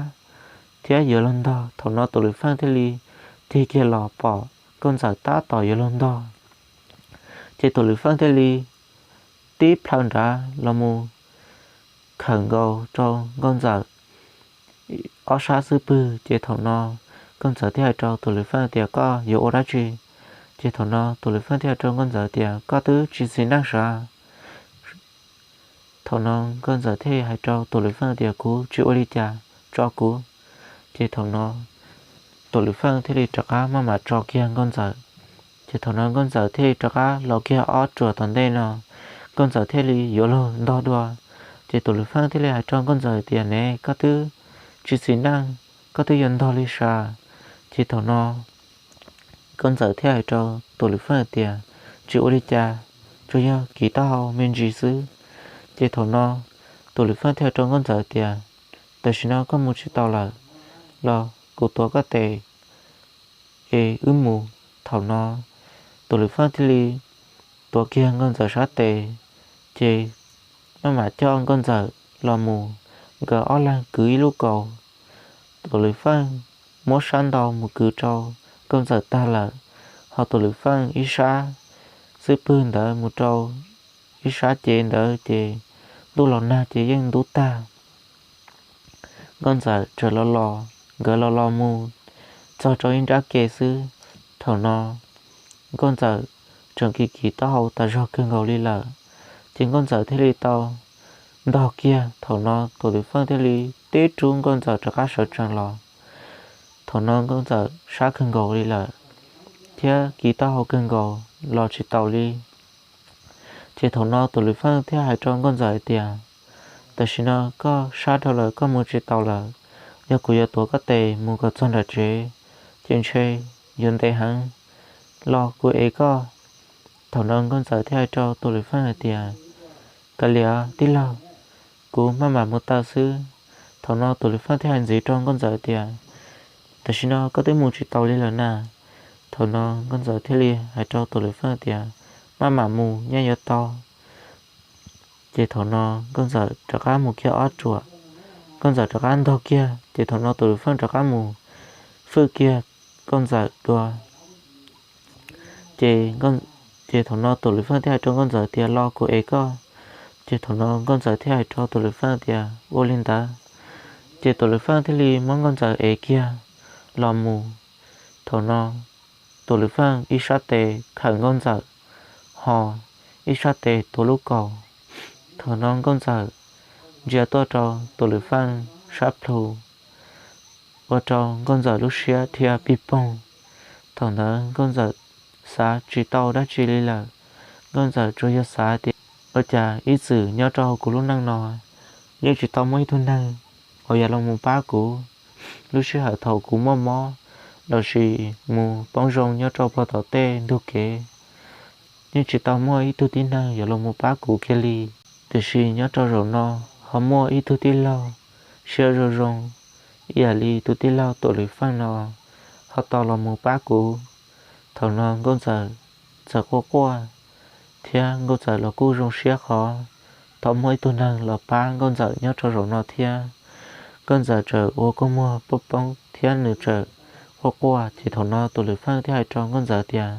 thiab yuav luag ntog. Thaum no Tuam Lwm Feej thiaj li tig kiag los pom Nkauj Ntxawm tab tom yuav luag ntog. Ces Tuam Lwm Feej thiaj li tib plhaw nrad los mus khawm nkaus rau Nkauj Ntxawm ob sab xub pwg. Ces thaum no Nkauj Ntxawm thiaj hais rau Tuam Lwm Feej tias, Koj yuav ua dab tsi? Ces thaum no Tuam Lwm Feej thiaj hais rau Nkauj Ntxawm tias, Koj twb tsis txiv neej sav? Thaum no Nkauj Ntxawm thiaj hais rau Tuam Lwm Feej tias, Kuv tsis ua li cas, tso kuv. Ces thaum no Tuam Lwm Feej thiaj li rov qab maj mam tso kiag Nkauj Ntxawm. Ces thaum no Nkauj Ntxawm thiaj li rov qab los kiag ob tsuam tom ntej no, Nkauj Ntxawm thiaj li yuav luag ntog dua. Ces Tuam Lwm Feej thiaj li hais rau Nkauj Ntxawm tias, Ne, koj twb tsis txiv neej, koj twb yuav ntog li sav? Ces thaum no Nkauj Ntxawm thiaj hais rau Tuam Lwm Feej tias, Tsis ua li cas, tsuas yog kiv taub hau me ntsis xwb. Ces thaum no Tuam Lwm Feej thiaj hais rau Nkauj Ntxawm tias, Tam sim no koj mus tsis tau lawm, los kuv tuav koj tes es wb mus. Thaum no Tuam Lwm Feej thiaj li tuav kiag Nkauj Ntxawm sab tes, ces maj mam coj Nkauj Ntxawm los mus, nkawd ob leeg kwv ib lub kaus. Tuam Lwm Feej muab sab ntau mus kwv rau Nkauj Ntxawm tag lawm, ho Tuam Lwm Feej ib sab xub pwg ntawd mus rau ib sab cev ntawd ces ntuj los nag ces yeej ntub tag. Nkauj Ntxawm txawm los los, nkawd los los mus txog rau ib nrab ke xwb. Thaum no Nkauj Ntxawm tseem kiv kiv taub hau tas zog kawg nkaus li lawm, ces Nkauj Ntxawm thiaj li tau ntog kiag. Thaum no Tuam Lwm Feej thiaj li tib rub Nkauj Ntxawm rov qab sawv tsees los. Thaum no Nkauj Ntxawm sab kawg nkaus li lawm, thiab kiv taub hau kawg nkaus los tsis taus li. Ces thaum no Tuam Lwm Feej thiaj hais rau Nkauj Ntxawm hais tias, Tam sim no koj sab dhau lawm, koj mus tsis taus lawm. Yog kuv yuav tuav koj tes mus kom txog nram tsev, ces ntshe yuav ntev heev, los kuv ev koj. Thaum no Nkauj Ntxawm thiaj hais rau Tuam Lwm Feej hais tias, Kav liam tij laug, kuv maj mam mus taw xwb. Thaum no Tuam Lwm Feej thiaj hais ntxiv rau Nkauj Ntxawm tias, Tam sim no koj twb mus tsis taus li lawm na. Thaum no Nkauj Ntxawm thiaj li hais rau Tuam Lwm Feej tias, Maj mam mus, nyob yuav tau. Ces thaum no Nkauj Ntxawm rov qab mus kiag ob ruam, Nkauj Ntxawm rov qab ntog kiag, ces thaum no Tuam Lwm Feej rov qab mus fwj kiag Nkauj Ntxawm dua. Ces, ces thaum no Tuam Lwm Feej thiaj hais rau Nkauj Ntxawm tias, Los kuv ev koj. Ces thaum no Nkauj Ntxawm thiaj hais rau Tuam Lwm Feej tias, Ua li ntawd. Ces Tuam Lwm Feej thiaj li muab Nkauj Ntxawm ev kiag los mus. Thaum no Tuam Lwm Feej ib sab tes khawm Nkauj Ntxawm, ho ib sab tes tuav lub kaus. Thaum no Nkauj Ntxawm ntsia tuaj rau Tuam Lwm Feej sab plhu, ua rau Nkauj Ntxawm lub siab dhia pig poog. Thaum ntawd Nkauj Ntxawm xav tsis tau dab tsi li lawm, Nkauj Ntxawm tsuas yog xav tias, ua cas ib txwm nyob rau hauv kuv lub neej no yeej tsis tau muaj ib tug neeg uas yog los mus pab kuv lub sij hawm thaum kuv muaj mob lossis mus poob zoo nyob rau puag tom tej ntug kev. Yeej tsis tau muaj ib tug tib neeg yuav los mus pab kuv kiag li. Tiam sis nyob rau zaum no ho muaj ib tug tij laug siab zoo zoo ib yam li tus tij laug Tuam Lwm Feej no ho tau los mus pab kuv. Thaum no Nkauj Ntxawm txawm quaj quaj thiab Nkauj Ntxawm los kuj zoo siab qhov tau muaj ib tug neeg los pab Nkauj Ntxawm nyob rau zaum no thiab. Nkauj Ntxawm txawm ua kua muag poob poob thiab nws txawm quaj quaj. Ces thaum no Tuam Lwm Feej thiaj hais rau Nkauj Ntxawm tias,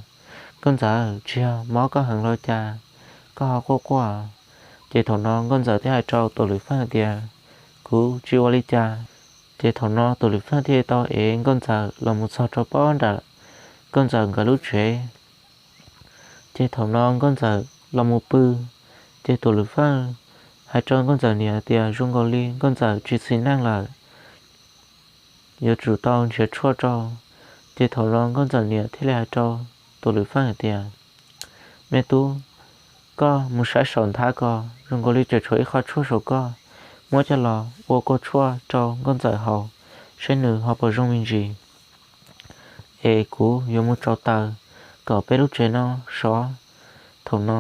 Nkauj Ntxawm, tsis yog mob koj heev los cas koj ho quaj quaj? Ces thaum no Nkauj Ntxawm thiaj hais rau Tuam Lwm Feej tias, kuv tsis ua li cas. Ces thaum no Tuam Lwm Feej thiaj tau ev Nkauj Ntxawm los mus txog rau pob nram Nkauj Ntxawm nkawd lub tsev. Ces thaum no Nkauj Ntxawm los mus pw, ces Tuam Lwm Feej hais rau Nkauj Ntxawm niam tias zoo nkaus li Nkauj Ntxawm tsis txhim neej lawm, yuav tsum tau nrhiav tshuaj rau. Ces thaum no Nkauj Ntxawm niam thiaj li hais rau Tuam Lwm Feej hais tias, me tub, koj mus saib saum nthab ko, zoo nkaus li tseem tshuav ib qho tshuaj saum ko, muab coj los ua kua tshuaj rau Nkauj Ntxawm haus, saib nws ho puas zoo me ntsis, es kuv yuav mus tsau taws kom peb lub tsev no sov. Thaum no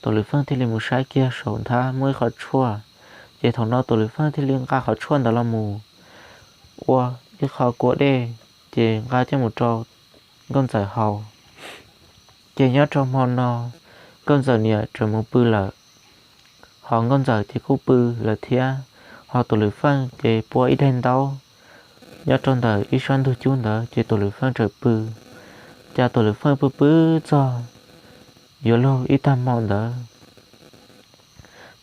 Tuam Lwm Feej thiaj li mus saib kiag saum nthab muaj ib qho tshuaj. Ces thaum no Tuam Lwm Feej thiaj li nqa qhov tshuaj ntawd los mus ua ib qho kua dej, ces nqa coj mus rau Nkauj Ntxawm haus. Ces nyob rau hmo no Nkauj Ntxawm niam txawm mus pw lawm, ho Nkauj Ntxawm ces kuj pw lawm thiab, ho Tuam Lwm Feej ces pua ib daim ntaub nyob rau ntawm ib sab ntug cub ntawd, ces Tuam Lwm Feej txawm pw. Cas Tuam Lwm Feej pw pw txog yuav luag ib tag hmo ntawd,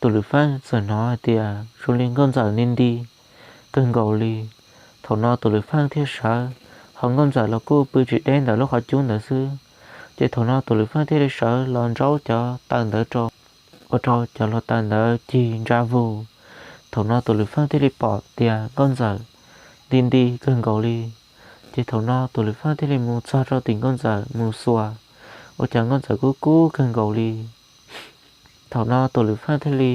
Tuam Lwm Feej txawm hnov hais tias zoo li Nkauj Ntxawm nti nti kawg nkaus li. Thaum no Tuam Lwm Feej thiaj sawv, ho Nkauj Ntxawm los kuj pw tsis deb ntawm lub qhov cub ntawd xwb. Ces thaum no Tuam Lwm Feej thiaj li sawv los ntsaub cov taws ntawd rau, ua rau cov hluav taws ntawd cig ntsa vug. Thaum no Tuam Lwm Feej thiaj li pom tias Nkauj Ntxawm nti nti kawg nkaus li. Ces thaum no Tuam Lwm Feej thiaj li mus txog rau tim Nkauj Ntxawm mus xuas, ua cas Nkauj Ntxawm kub kub kawg nkaus li. Thaum no Tuam Lwm Feej thiaj li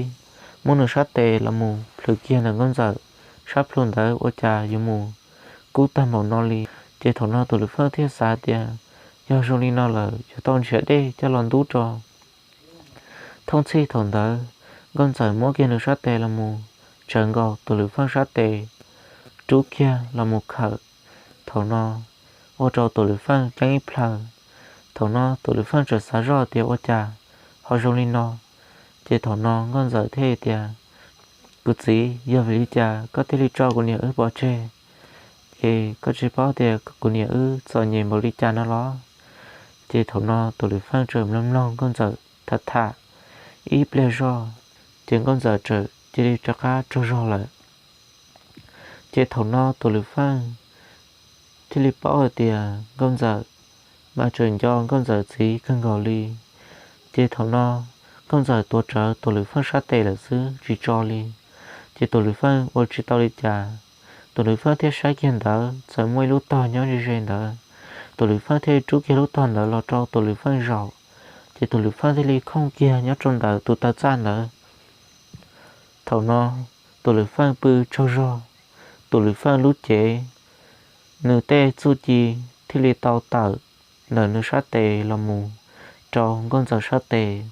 muab nws sab tes los mus plhws kiag ntawm Nkauj Ntxawm sab plhu ntawd, ua cas yuav mus kub tag npaum no li. Ces thaum no Tuam Lwm Feej thiaj xav tias yog zoo li no lawm yuav tau nrhiav dej coj los ntub rau. Thooj txhij thaum ntawd Nkauj Ntxawm muab kiag nws sab tes los mus tsawv nkaus Tuam Lwm Feej sab tes, rub kiag los mus khawm. Thaum no ua rau Tuam Lwm Feej ceeb ib plhaw. Thaum no Tuam Lwm Feej txawm xav zoj tias ua cas ho zoo li no. Ces thaum no Nkauj Ntxawm thiaj tias, kuv txiv, yog vim li cas koj thiaj li tso kuv niam wb pov tseg? Es koj tsis paub tias kuv niam wb txom nyem npaum li cas no los? Ces thaum no Tuam Lwm Feej txawm mloog mloog Nkauj Ntxawm tham tham ib pliag zog, ces Nkauj Ntxawm txawm cia li rov qab tsaug zog lawm. Ces thaum no Tuam Lwm Feej thiaj li paub hais tias Nkauj Ntxawm mas tseem nco Nkauj Ntxawm txiv kawg nkaus li. Ces thaum no Nkauj Ntxawm tuav rawv Tuam Lwm Feej sab tes lawm xwb tsis tso li. Ces Tuam Lwm Feej ua tsis tau li cas, Tuam Lwm Feej thiaj saib kiag ntawd txawm muaj ib lub tog nyob ze ze ntawd. Tuam Lwm Feej thiaj li rub kiag lub tog ntawd los rau Tuam Lwm Feej zaum, ces Tuam Lwm Feej thiaj li khooj kiag nyob rau ntawm tus taw txaj ntawd. Thaum no Tuam Lwm Feej pw tsaug zog, Tuam Lwm Feej lub cev, nws tej txuj ci thiaj li tau tawm ntawm nws sab tes los mus rau Nkauj Ntxawm sab tes,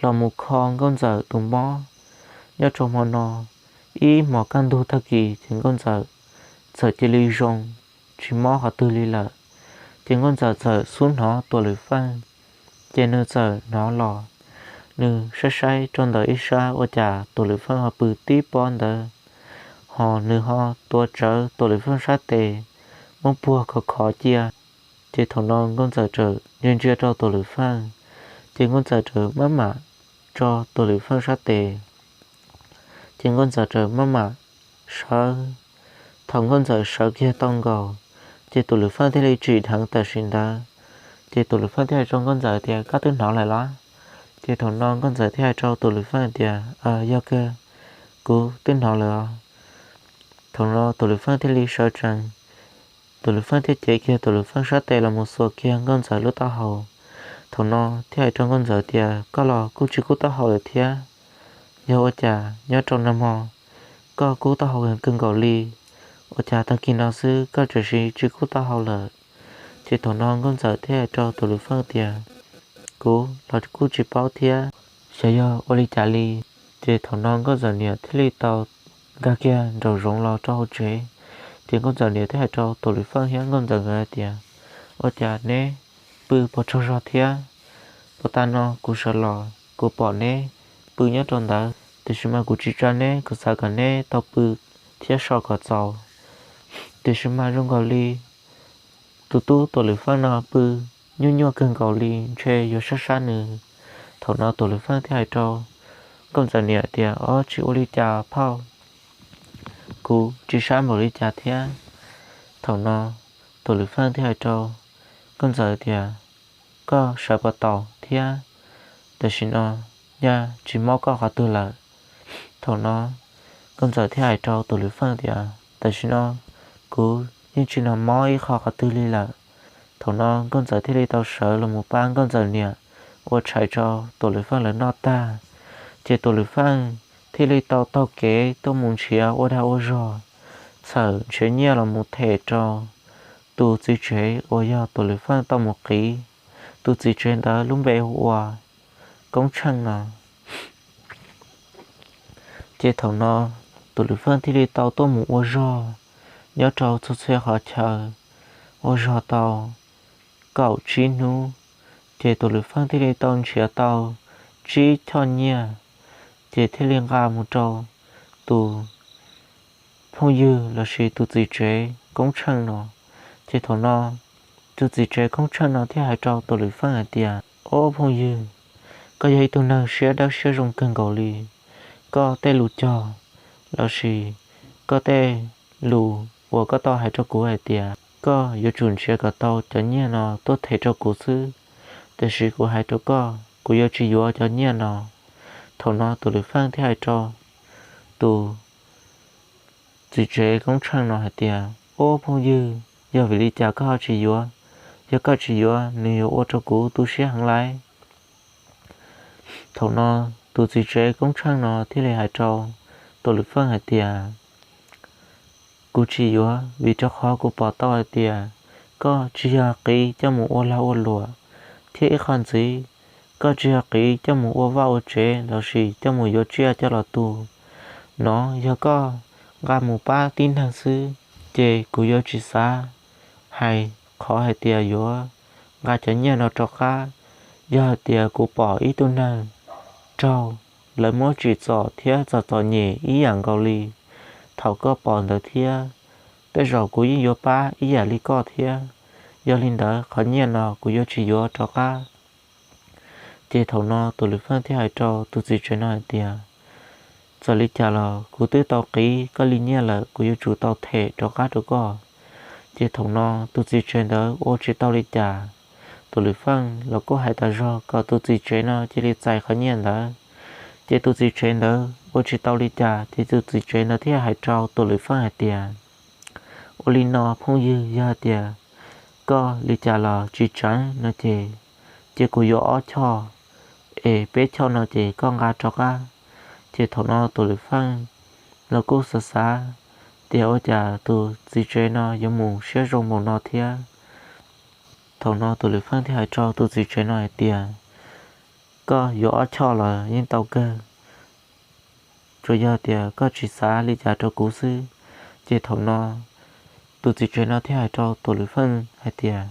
los mus kho Nkauj Ntxawm tus mob. Nyob rau hmo no, ib hmos kaj ntug tag kis ces Nkauj Ntxawm txawm cia li zoo, tsis mob qhov twg li lawm. Ces Nkauj Ntxawm txawm xub hnov Tuam Lwm Feej, ces nws txawm hnov los, nws saib saib rau ntawm ib sab ua cas Tuam Lwm Feej ho pw tib pob ntawd, ho nws ho tuav rawv Tuam Lwm Feej sab tes, muab puag khov khov cia. Ces thaum no Nkauj Ntxawm txawm ntsia ntsia rau Tuam Lwm Feej, ces Nkauj Ntxawm txawm maj mam tso Tuam Lwm Feej sab tes, ces Nkauj Ntxawm txawm maj mam sawv. Thaum Nkauj Ntxawm sawv kiag tau nkaus, Ces tus Lwm Feej thiaj li tsim dheev tam sim ntawd. Ces tus Lwm Feej thiaj hais rau Nkauj Ntxawm tias, Koj twb hnov lawm los? Ces thaum no Nkauj Ntxawm thiaj hais rau tus Lwm Feej tias, Yog kawg, kuv twb hnov lawm os. Thaum no tus Lwm Feej thiaj li sawv tsees, tus Lwm Feej thiaj cev kiag tus Lwm Feej sab tes los mus xuas kiag Nkauj Ntxawm lub taub hau. Thaum no thiaj hais rau Nkauj Ntxawm tias, Koj los kuj tsis kub taub hau lawm thiab. Yog ua cas nyob rau nag hmo koj kub taub hau kawg nkaus li, ua cas tag kis no xwb koj tseem tsis kub taub hau lawm? Ces thaum no Nkauj Ntxawm thiaj hais rau tus Lwm Feej tias, Kuv los kuj tsis paub thiab, xyov yog ua li cas li. Ces thaum no Nkauj Ntxawm niam thiaj li tau nkag kiag nraum zoov los rau hauv tsev. Ces Nkauj Ntxawm niam thiaj hais rau tus Lwm Feej thiab Nkauj Ntxawm nkawd hais tias, Ua cas neb pw puas tsaug zog thiab? Puag ta no kuv sawv los kuv pom neb pw nyob rau ntawd, tiam sis mas kuv tsis tsa neb, kuv xav kom neb tau pw thiab so kom txaus. Tiam sis mas zoo nkaus li tus tub Tuam Lwm Feej no pw nyuaj nyuaj kawg nkaus li, ntshe yuav sab sab nws. Thaum no Tuam Lwm Feej thiaj hais rau Nkauj Ntxawm niam tias, Ob, tsis ua li cas phauj, kuv tsis sab npaum li cas thiab. Thaum no Tuam Lwm Feej thiaj hais rau Nkauj Ntxawm tias, Koj sawv puas tau thiab? Tam sim no nyaj tsis mob koj qhov twg lawm. Thaum no Nkauj Ntxawm thiaj hais rau Tuam Lwm Feej tias, Tam sim no kuv yeej tsis nag mob ib qho qhov twg li lawm. Thaum no Nkauj Ntxawm thiaj li tau sawv los mus pab Nkauj Ntxawm niam ua tshais rau Tuam Lwm Feej lawv noj tag, ces Tuam Lwm Feej thiaj li tau taug kev tuaj mus nrhiav ua dag ua zog, txhawm nrhiav nyiaj los mus them rau tus txiv tsev uas yog Tuam Lwm Feej tau mus qiv. Tus txiv tsev ntawd lub npe hu ua Koob Tsheej no. Ces thaum no Tuam Lwm Feej thiaj li tau tuaj mus ua zog nyob rau txhua txhia qhov chaw, ua zog tau kaum tsib hnub, ces Tuam Lwm Feej thiaj li tau nrhiav tau tsib choj nyiaj, ces thiaj li nqa mus rau tus phooj ywg lossis tus txiv tsev Koob Tsheej no. Ces thaum no tus txiv tsev Koob Tsheej no thiaj hais rau Tuam Lwm Feej hais tias, Ob, phooj ywg, koj yog ib tug neeg siab dawb siab zoo kawg nkaus li. Koj tej lus cog lossis koj tej lus uas koj tau hais rau kuv hais tias koj yuav tsum nrhiav kom tau cov nyiaj no tuaj them rau kuv xwb, tiam sis kuv hais rau koj, kuv yuav tsis yuav cov nyiaj no. Thaum no Tuam Lwm Feej thiaj hais rau tus txiv tsev Koob Tsheej no hais tias, Ob, phooj ywg, yog vim li cas koj ho tsis yuav? Yog koj tsis yuav, nws yuav ua rau kuv tu siab heev lauj. Thaum no tus txiv tsev Koob Tsheej no thiaj li hais rau Tuam Lwm Feej hais tias, Kuv tsis yuav vim rau qhov kuv pom tau hais tias koj tsis yog qiv coj mus ua lag ua luam, thiab ib qho ntxiv, koj tsis yog qiv coj mus ua vaj ua tsev lossis coj mus yuav tsiaj coj los tu. No yog koj nqa mus pab tib neeg xwb, ces kuv yuav tsis xav hais qhov hais tias yuav nqa cov nyiaj no rov qab. Yog hais tias kuv pom ib tug neeg raug lawv muab tsim txom thiab txom txom nyem ib yam nkaus li thaum koj pom ntawd thiab, tej zaum kuv yeej yuav pab ib yam li koj thiab. Yog li ntawd qhov nyiaj no kuv yuav tsis yuav rov qab. Ces thaum no Tuam Lwm Feej thiaj hais rau tus txiv tsev no hais tias, Txawm li cas los kuv twb tau qiv koj li nyiaj lawm, kuv yuav tsum tau them rov qab rau koj. Ces thaum no tus txiv tsev ntawd ua tsis tau li cas, Tuam Lwm Feej los kuj hais tas zog kom tus txiv tsev no cia li txais qhov nyiaj ntawd. Ces tus txiv tsev ntawd ua tsis tau li cas, ces tus txiv tsev ntawd thiaj hais rau Tuam Lwm Feej hais tias, Ua li no phooj ywg, yog hais tias koj li cas los tsis tseev no ces, ces kuv yuav ob choj, es peb choj no ces koj nqa rov qab. Ces thaum no Tuam Lwm Feej los kuj xav xav tias ua cas tus txiv tsev no yuav mus siab zoo npaum no thiab. Thaum no Tuam Lwm Feej thiaj hais rau tus txiv tsev no hais tias, Koj yuav ob choj los yeej tau kawg, tsuas yog tias koj tsis xav li cas rau kuv xwb. Ces thaum no tus txiv tsev no thiaj hais rau Tuam Lwm Feej hais tias,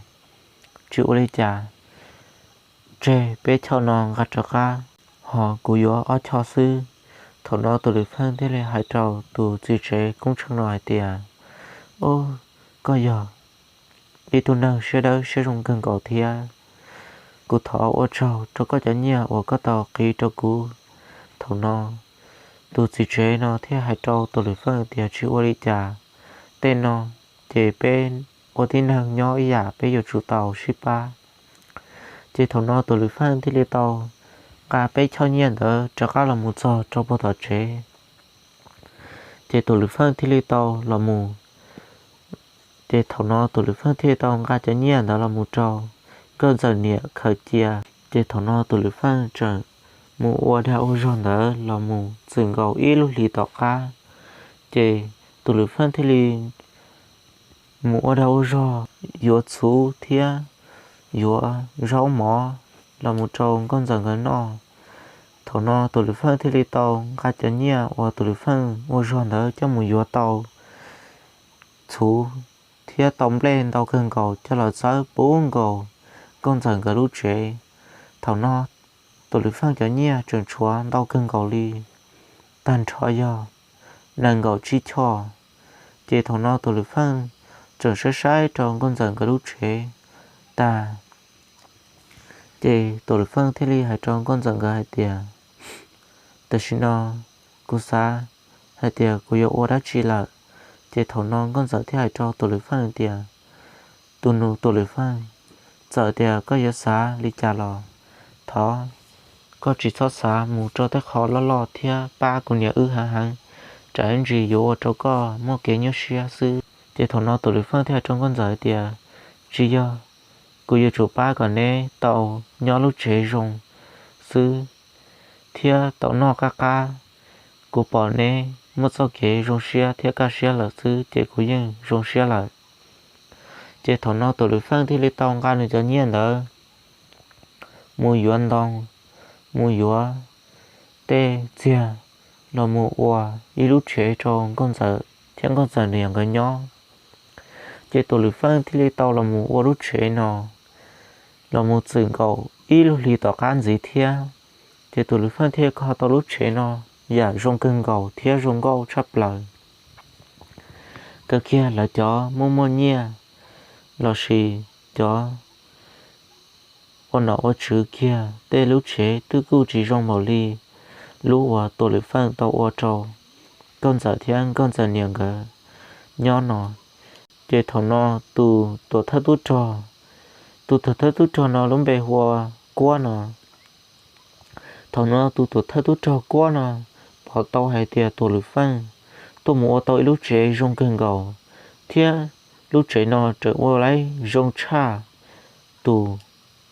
Tsis ua li cas, tseg peb choj no nqa rov qab, ho kuv yuav ob choj xwb. Thaum no Tuam Lwm Feej thiaj li hais rau tus txiv tsev Koob Tsheej no hais tias, Ob, koj yog ib tug neeg siab dawb siab zoo kawg nkaus thiab. Kuv thov ua tsaug rau koj cov nyiaj uas koj tau qiv rau kuv. Thaum no tus txiv tsev no thiaj hais rau Tuam Lwm Feej tias, Tsis ua li cas, tej no ces peb ua tib neeg nyob ib yam peb yuav tsum tau sib pab. Ces thaum no Tuam Lwm Feej thiaj li tau nqa peb choj nyiaj ntawd rov qab los mus txog rau puag tom tsev. Ces Tuam Lwm Feej thiaj li tau los mus, ces thaum no Tuam Lwm Feej thiaj li tau nqa cov nyiaj ntawd los mus rau Nkauj Ntxawm niam khaws cia. Ces thaum no Tuam Lwm Feej tseem mus ua dag ua zog ntawd los mus txwm nkaus ib lub hlis tom qab, ces Tuam Lwm Feej thiaj li mus ua dag ua zog, yuav txhuv thiab yuav zaub mov los mus rau Nkauj Ntxawm nkawd noj. Thaum no Tuam Lwm Feej thiaj li tau nqa cov nyiaj uas Tuam Lwm Feej ua zog ntawd coj mus yuav tau txhuv thiab tau nplej ntau kawg nkaus coj los txawb puv nkaus Nkauj Ntxawm nkawd lub tsev. Thaum no Tuam Lwm Feej cov nyiaj tseem tshuav ntau kawg nkaus li, tag nrho yog nees nkaum tsib choj. Ces thaum no Tuam Lwm Feej tseem saib saib rau Nkauj Ntxawm nkawd lub tsev tag, ces Tuam Lwm Feej thiaj li hais rau Nkauj Ntxawm nkawd hais tias, tam sim no kuv xav hais tias kuv yuav ua dab tsi lawm. Ces thaum no Nkauj Ntxawm thiaj hais rau Tuam Lwm Feej tias, tus nus Tuam Lwm Feej, txawm tias koj yuav xav li cas los thov koj tsis txhob xav mus rau tej qho loj loj thiab pab kuv niam wb heev heev, tsam ib ntsis yuav ua rau koj muaj kev nyuaj siab xwb. Ces thaum no Tuam Lwm Feej thiaj hais rau Nkauj Ntxawm hais tias, tsis yog, kuv yuav tsum pab kom neb tau nyob lub tsev zoo xwb thiab tau noj qab qab. Kuv pom neb muaj txoj kev zoo siab thiab kaj siab lawm xwb ces kuv yeej zoo siab lawm. Ces thaum no Tuam Lwm Feej thiaj li tau nqa nws cov nyiaj ntawd mus yuav ntoo, mus yuav tej txiag los mus ua ib lub tsev rau Nkauj Ntxawm thiab Nkauj Ntxawm niam nkawd nyob. Ces Tuam Lwm Feej thiaj li tau los mus ua lub tsev no los mus txwm nkaus ib lub hlis tom qab ntxiv thiab. Ces Tuam Lwm Feej thiaj kho tau lub tsev no yam zoo kawg nkaus thiab zoo nkauj tshaj plaws. Kawg kiag lawv cov muaj muaj nyiaj lossis cov ua nom ua tswv kiag tej lub tsev twb kuj tsis zoo npaum li lub uas Tuam Lwm Feej tau ua rau Nkauj Ntxawm thiab Nkauj Ntxawm niam nkawd nyob no. Ces thaum no tus tuam thawj tub rog, tus tuam thawj tub rog no lub npe hu ua Kuab no. Thaum no tus tuam thawj tub rog Kuab no pom tau hais tias Tuam Lwm Feej tuaj mus ua tau ib lub tsev zoo kawg nkaus, thiab lub tsev no tseem ua laib zoo tshaj tus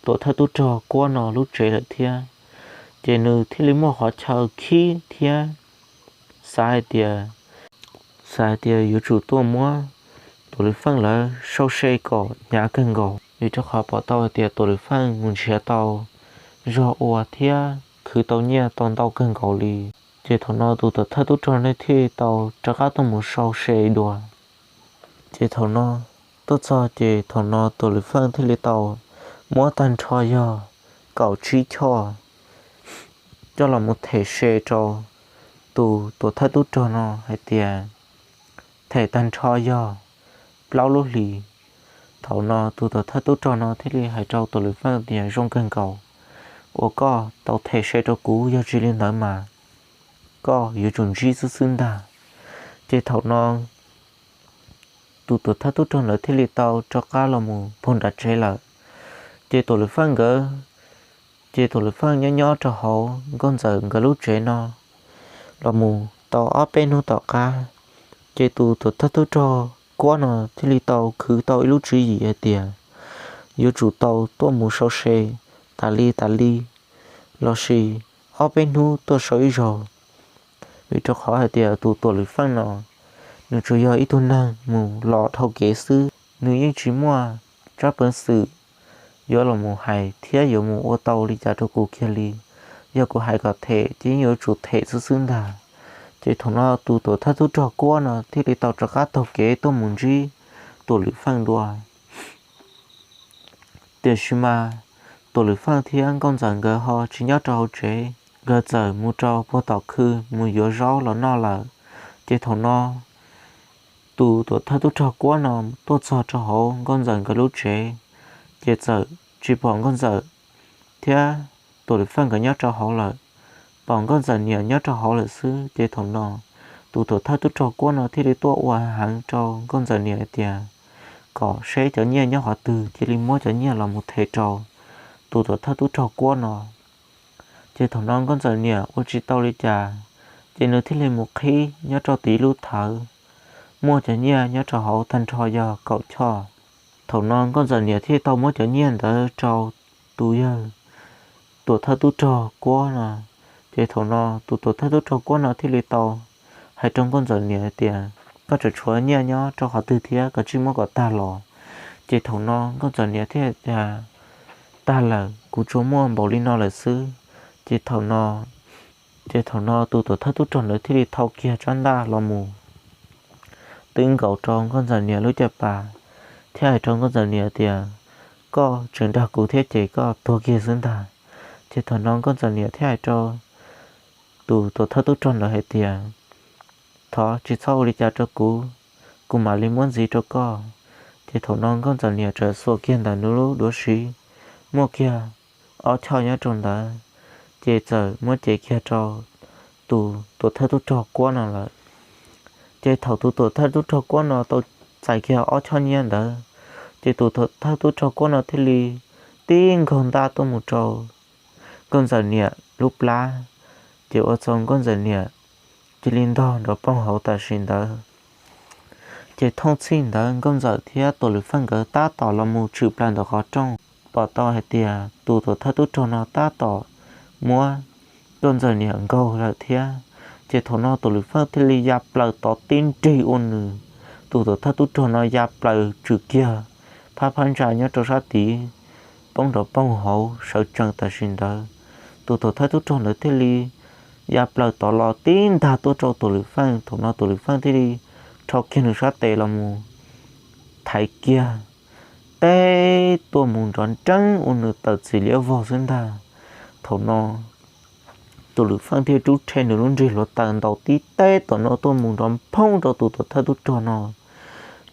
tuam thawj tub rog Kuab no lub tsev lawm thiab. Ces nws thiaj li muaj qhov chaw khib thiab xav hais tias, xav hais tias yuav tsum tuaj muab Tuam Lwm Feej lawv sau se kom hnyav kawg nkaus, vim rau qhov pom tau hais tias Tuam Lwm Feej mus nrhiav tau zog ua thiab khwv tau nyiaj tau ntau kawg nkaus li. Ces thaum no tus tuam thawj tub rog ne thiaj tau rov qab tuaj mus sau se dua. Ces thaum no tuaj txog ces thaum no Tuam Lwm Feej thiaj li tau muab tag nrho yog kaum tsib choj coj los mus them se rau tus tuam thawj tub rog no hais tias them tag nrho yog plaub lub hlis. Thaum no tus tuam thawj tub rog no thiaj li hais rau Tuam Lwm Feej tias zoo kawg nkaus uas koj tau them se rau kuv, yog tsis li ntawd mas koj yuav tsum ntsib xwb xwb ntag. Ces thaum no tus tuam thawj tub rog ntawd thiaj li tau rov qab los mus puag nram tsev lawm. Ces Tuam Lwm Feej nkawd, ces Tuam Lwm Feej nyob nyob rau hauv Nkauj Ntxawm nkawd lub tsev no los mus tau ob peb hnub tom qab, ces tus tuam thawj tub rog Kuab no thiaj li tau khwv tau ib lub tswv yim hais tias yuav tsum tau tuaj mus sau se tas li tas li lossis ob peb hnub tuaj sau ib zaug, vim rau qhov hais tias tus Tuam Lwm Feej no nws tsuas yog ib tug neeg mus los dhau kev xwb, nws yeej tsis muaj tsab peev xwm yuav los mus hais thiab yuav mus ua tau li cas rau kuv kiag li. Yog kuv hais kom them ces yeej yuav tsum them xwb xwb ntag. Ces thaum no tus tuam thawj tub rog Kuab no thiaj li tau rov qab taug kev tuaj mus ntsib Tuam Lwm Feej dua. Tiam sis mas Tuam Lwm Feej thiab Nkauj Ntxawm nkawd ho tsis nyob rau hauv tsev, nkawd txawm mus rau puag tom khw mus yuav zaub los noj lawm. Ces thaum no tus tuam thawj tub rog Kuab no tuaj txog rau hauv Nkauj Ntxawm nkawd lub tsev, ces txawm tsis pom Nkauj Ntxawm thiab Tuam Lwm Feej nkawd nyob rau hauv lawm, pom Nkauj Ntxawm niam nyob rau hauv lawm xwb. Ces thaum no tus tuam thawj tub rog Kuab no thiaj li tuaj ua heev rau Nkauj Ntxawm niam hais tias, kom seb cov nyiaj nyob qhov twg, cia li muab cov nyiaj los mus them rau tus tuam thawj tub rog Kuab no. Ces thaum no Nkauj Ntxawm niam ua tsis tau li cas, ces nws thiaj li mus qhib nyob rau tim lub thawv, muaj cov nyiaj nyob rau hauv tag nrho yog kaum choj. Thaum no Nkauj Ntxawm niam thiaj tau muab cov nyiaj ntawd rau tus yawg tuam thawj tub rog Kuab no. Ces thaum no tus tuam thawj tub rog Kuab no thiaj li tau hais rau Nkauj Ntxawm niam tias, koj tseem tshuav nyiaj nyob rau qhov twg thiab, koj tsij muab kom tag los. Ces thaum no Nkauj Ntxawm niam thiaj tias, tag lawm, kuv tsuas muaj npaum li no lawm xwb. Ces thaum no, ces thaum no tus tuam thawj tub rog ntawd thiaj li thau kiag tsab ntaj los mus twb nkaus rau Nkauj Ntxawm niam lub caj pas, thiab hais rau Nkauj Ntxawm niam tias, koj tseem dag kuv thiab ces koj tuag kiag xwb ntag. Ces thaum no Nkauj Ntxawm niam thiaj hais rau tus tuam thawj tub rog ntawd hais tias, thov tsis txhob ua li cas rau kuv, kuv mam li muab ntxiv rau koj. Ces thaum no Nkauj Ntxawm niam txawm xuas kiag ntawm nws lub duav siv, muaj kiag ob choj nyob rau ntawd, ces txawm muab cev kiag rau tus tuam thawj tub rog Kuab no lawm. Ces thaum tus tuam thawj tub rog Kuab no tau txais kiag ob choj nyiaj ntawd, ces tus tuam thawj tub rog Kuab no thiaj li tib nkaug ntaj tuaj mus rau Nkauj Ntxawm niam lub plab, ces ua rau Nkauj Ntxawm niam cia li ntog nrov poog hauv tam sim ntawd. Ces thooj txhij ntawd Nkauj Ntxawm thiab Tuam Lwm Feej nkawd tab tom los mus tshwm plaws ntawm qhov rooj, pom tau hais tias tus tuam thawj tub rog no tab tom muab Nkauj Ntxawm niam nkaug lawm thiab. Ces thaum no Tuam Lwm Feej thiaj li ya plaws tod tib nrig ua nws tus tuam thawj tub rog no ya plaws tswm kiag phab phab ntsa nyob rau sab tid poob nrov poog hauv sawv tsees tam sim ntawd. Tus tuam thawj tub rog ntawd thiaj li ya plaws tod los tib ntag tuaj rau Tuam Lwm Feej. Thaum no Tuam Lwm Feej thiaj li rho kiag nws sab tes los mus thaiv kiag teb tuaj mus nrov nreeb ua nws tawm txim liab vog xwb ntag. Thaum no Tuam Lwm Feej thiaj rub rhe nws lub nrig hluav taws ntaus tib teb tom no tuaj mus nrov nphoob rau tus tuam thawj tub rog no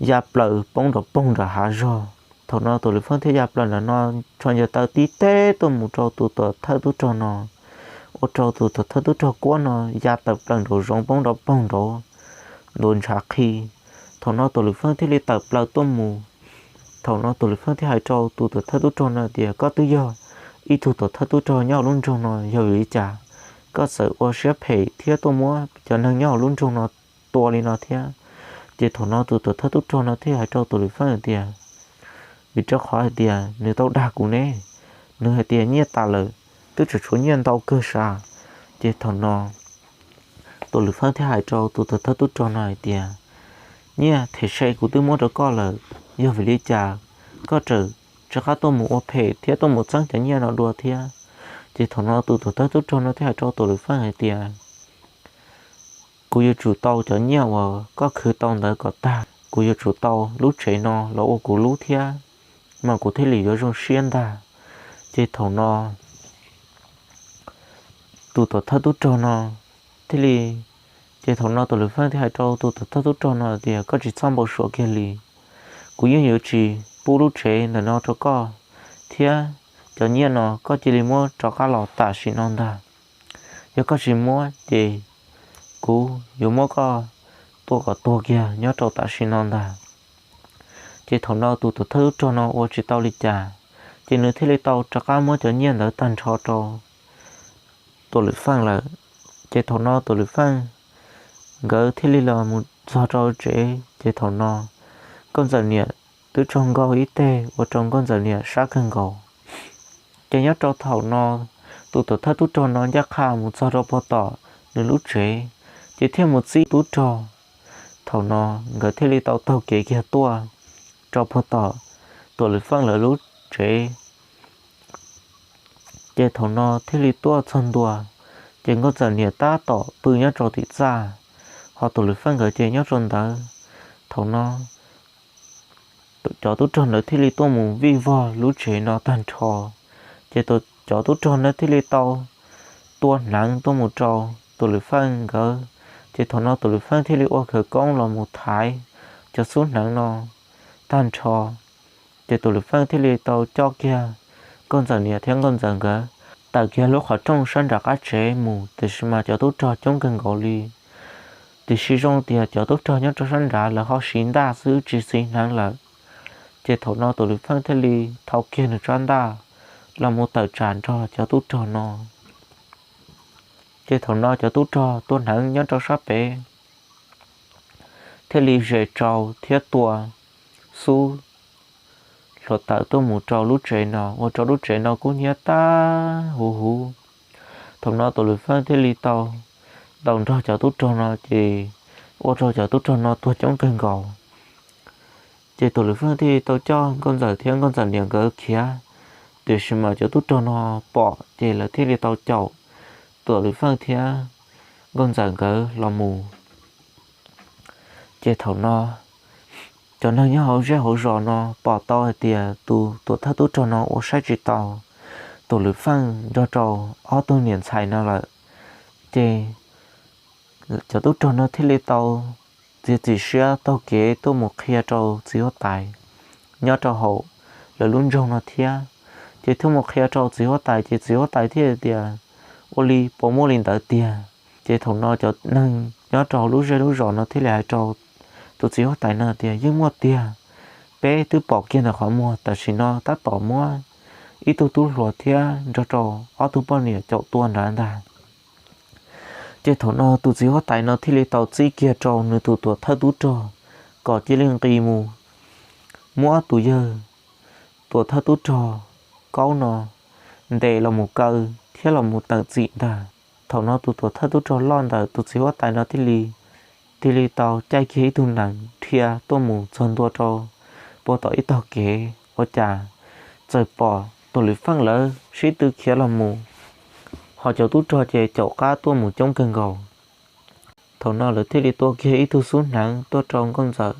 ya plaws poob nrov poog nram hav zog. Thaum no Tuam Lwm Feej thiaj ya plaws nram no rho ncaws taw tib teb tuaj mus rau tus tuam thawj tub rog no, ua rau tus tuam thawj tub rog Kuab no ya tawm plaws nraum zoov poob nrov poog nraud ntuav ntshav qhi. Thaum no Tuam Lwm Feej thiaj li tawm plaws tuaj mus. Thaum no Tuam Lwm Feej thiaj hais rau tus tuam thawj tub rog no tias, koj twb yog ib tug tuam thawj tub rog nyob hauv lub nroog no, yog vim li cas koj txawm ua siab phem thiab tuaj muab cov neeg nyob hauv lub nroog no tua li no thiab? Ces thaum no tus tuam thawj tub rog no thiaj hais rau Tuam Lwm Feej hais tias, vim rau qhov hais tias nws tau dag kuv ne, nws hais tias nyiaj tas lawm, twb tseem tshuav nyiaj ntau kawg sav. Ces thaum no Tuam Lwm Feej thiaj hais rau tus tuam thawj tub rog no hais tias, nyiaj them se kuv twb muab rau koj lawm, yog vim li cas koj tseem rov qab tuaj mus ua phem thiab tuaj mus txeeb cov nyiaj no dua thiab? Ces thaum no tus tuam thawj tub rog no thiaj hais rau Tuam Lwm Feej hais tias, kuv yuav tsum tau cov nyiaj uas koj khwv tau ntawd kom tag, kuv yuav tsum tau lub tsev no los ua kuv lub thiab, mas kuv thiaj li yuav zoo siab ntag. Ces thaum no tus tuam thawj tub rog no thiaj li, ces thaum no Tuam Lwm Feej thiaj hais rau tus tuam thawj tub rog no tias, koj tsis txhob npau suav kiag li, kuv yeej yuav tsis pub lub tsev ntawm no rau koj, thiab cov nyiaj no koj cia li muab rov qab los tam sim no ntag. Yog koj tsis muab ces kuv yuav muab koj tua kom tuag kiag nyob rau tam sim no ntag. Ces thaum no tus tuam thawj tub rog no ua tsis tau li cas, ces nws thiaj li tau rov qab muab cov nyiaj ntawd tag nrho rau Tuam Lwm Feej lawm. Ces thaum no Tuam Lwm Feej nkawd thiaj li los mus txog rau tsev, ces thaum no Nkauj Ntxawm niam twb tsaug nkaus ib teg ua rau Nkauj Ntxawm niam sab kawg nkaus. Ces nyob rau thaum no tus tuam thawj tub rog no ncaj qha mus txog rau puag tom nws lub tsev, ces thiaj mus txib tub rog. Thaum no nkawd thiaj li tau taug kev kiag tuaj rau puag tom Tuam Lwm Feej lawv lub tsev. Ces thaum no thiaj li tuaj txog ntua, ces Nkauj Ntxawm niam tab tom pw nyob rau tim txaj, ho Tuam Lwm Feej nkawd ces nyob rau ntawd. Thaum no cov tub rog ntawd thiaj li tuaj mus vij vog lub tsev no tag nrho. Ces cov tub rog ntawd thiaj li tau tua hneev tuaj mus rau Tuam Lwm Feej nkawd. Ces thaum no Tuam Lwm Feej thiaj li ua khawv koob los mus thaiv cov xub hneev no tag nrho. Ces Tuam Lwm Feej thiaj li tau coj kiag Nkauj Ntxawm niam thiab Nkauj Ntxawm nkawd tawm kiag lub qhov rooj sab nram qab tsev mus, tiam sis mas cov tub rog coob kawg nkaus li. Tiam sis zoo tias cov tub rog nyob rau sab nrad lawv ho siv ntaj xwb tsis siv hneev lawm. Ces thaum no tus Lwm Feej thiaj li thau kiag nws tsab ntaj los mus tawm tsam nrog cov tub rog no. Ces thaum no cov tub rog tua hneev nyob rau sab pem thiaj li zes tsau thiab tua xub hluav taws tuaj mus rau lub tsev no, ua rau lub tsev no kub hnyiab tag huv huv. Thaum no tus Lwm Feej thiaj li tau ntaus nrog cov tub rog no, ces ua rau cov tub rog no tuag coob kawg nkaus. Ces tus Lwm Feej thiaj li tau coj Nkauj Ntxawm thiab Nkauj Ntxawm niam nkawd khiav, tiam sis mas cov tub rog no pom ces lawv thiaj li tau caum tus Lwm Feej thiab Nkauj Ntxawm nkawd los mus. Ces thaum no cov neeg nyob hauv zej hauv zos no pom tau hais tias tus tuam thawj tub rog no ua saib tsis taus tus Lwm Feej nrog rau ob tug niam ntxhais no lawm, ces cov tub rog no thiaj li tau txiav txim siab taug kev tuaj mus qhia rau txiv huab tais nyob rau hauv lawv lub nroog no thiab. Ces thiaj mus qhia rau txiv huab tais, ces txiv huab tais thiaj tias, ua li puas muaj li ntawd tiag? Ces thaum no cov neeg nyob rau hauv lub zej lub zos no thiaj li hais rau tus txiv huab tais no tias, yeej muaj tiag, peb twb pom kiag ntawm qhov muag, tam sim no tab tom muab ib tug tub hluas thiab nrog rau ob tug poj niam caum tua nrad ntag. Ces thaum no tus txiv huab tais no thiaj li tau txib kiag rau nws tus tuam thawj tub rog kom cia li nqis mus muab tus yawg tuam thawj tub rog Kaub no ntes los mus kaw thiab los mus teem txim ntag. Thaum no tus tuam thawj tub rog loj ntawm tus txiv huab tais no thiaj li, thiaj li tau caij kiag ib tug nees dhia tuaj mus txog ntua rau puag tom ib tog kev, ua cas txawm pom tus Lwm Feej lawv sib tw khiav los mus, ho cov tub rog ces caum qab tuaj mus coob kawg nkaus. Thaum no lawv thiaj li tua kiag ib tug xub hneev tuaj rau Nkauj Ntxawm.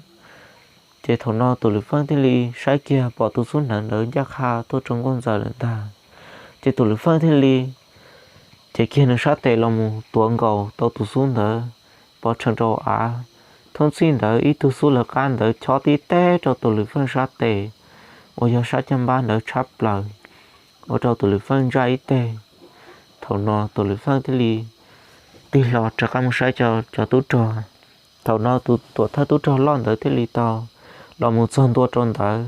Ces thaum no tus Lwm Feej thiaj li saib kiag pom tus xub hneev ntawd ncaj qha tuaj rau Nkauj Ntxawm lawm ntag. Ces tus Lwm Feej thiaj li cev kiag nws sab tes los mus tuav nkaus tau tus xub ntawd pov rhees rau av. Thooj txij ntawd ib tug xub lawv qab ntawd chob tib teg rau tus Lwm Feej sab tes uas yog sab caj npab ntawd tshab plaws, ua rau tus Lwm Feej ntsaj ib teg. Thaum no tus Lwm Feej thiaj li tig hlo rov qab mus saib cov tub rog. Thaum no tus tuam thawj tub rog loj ntawd thiaj li tau los mus txog ntua rau ntawd.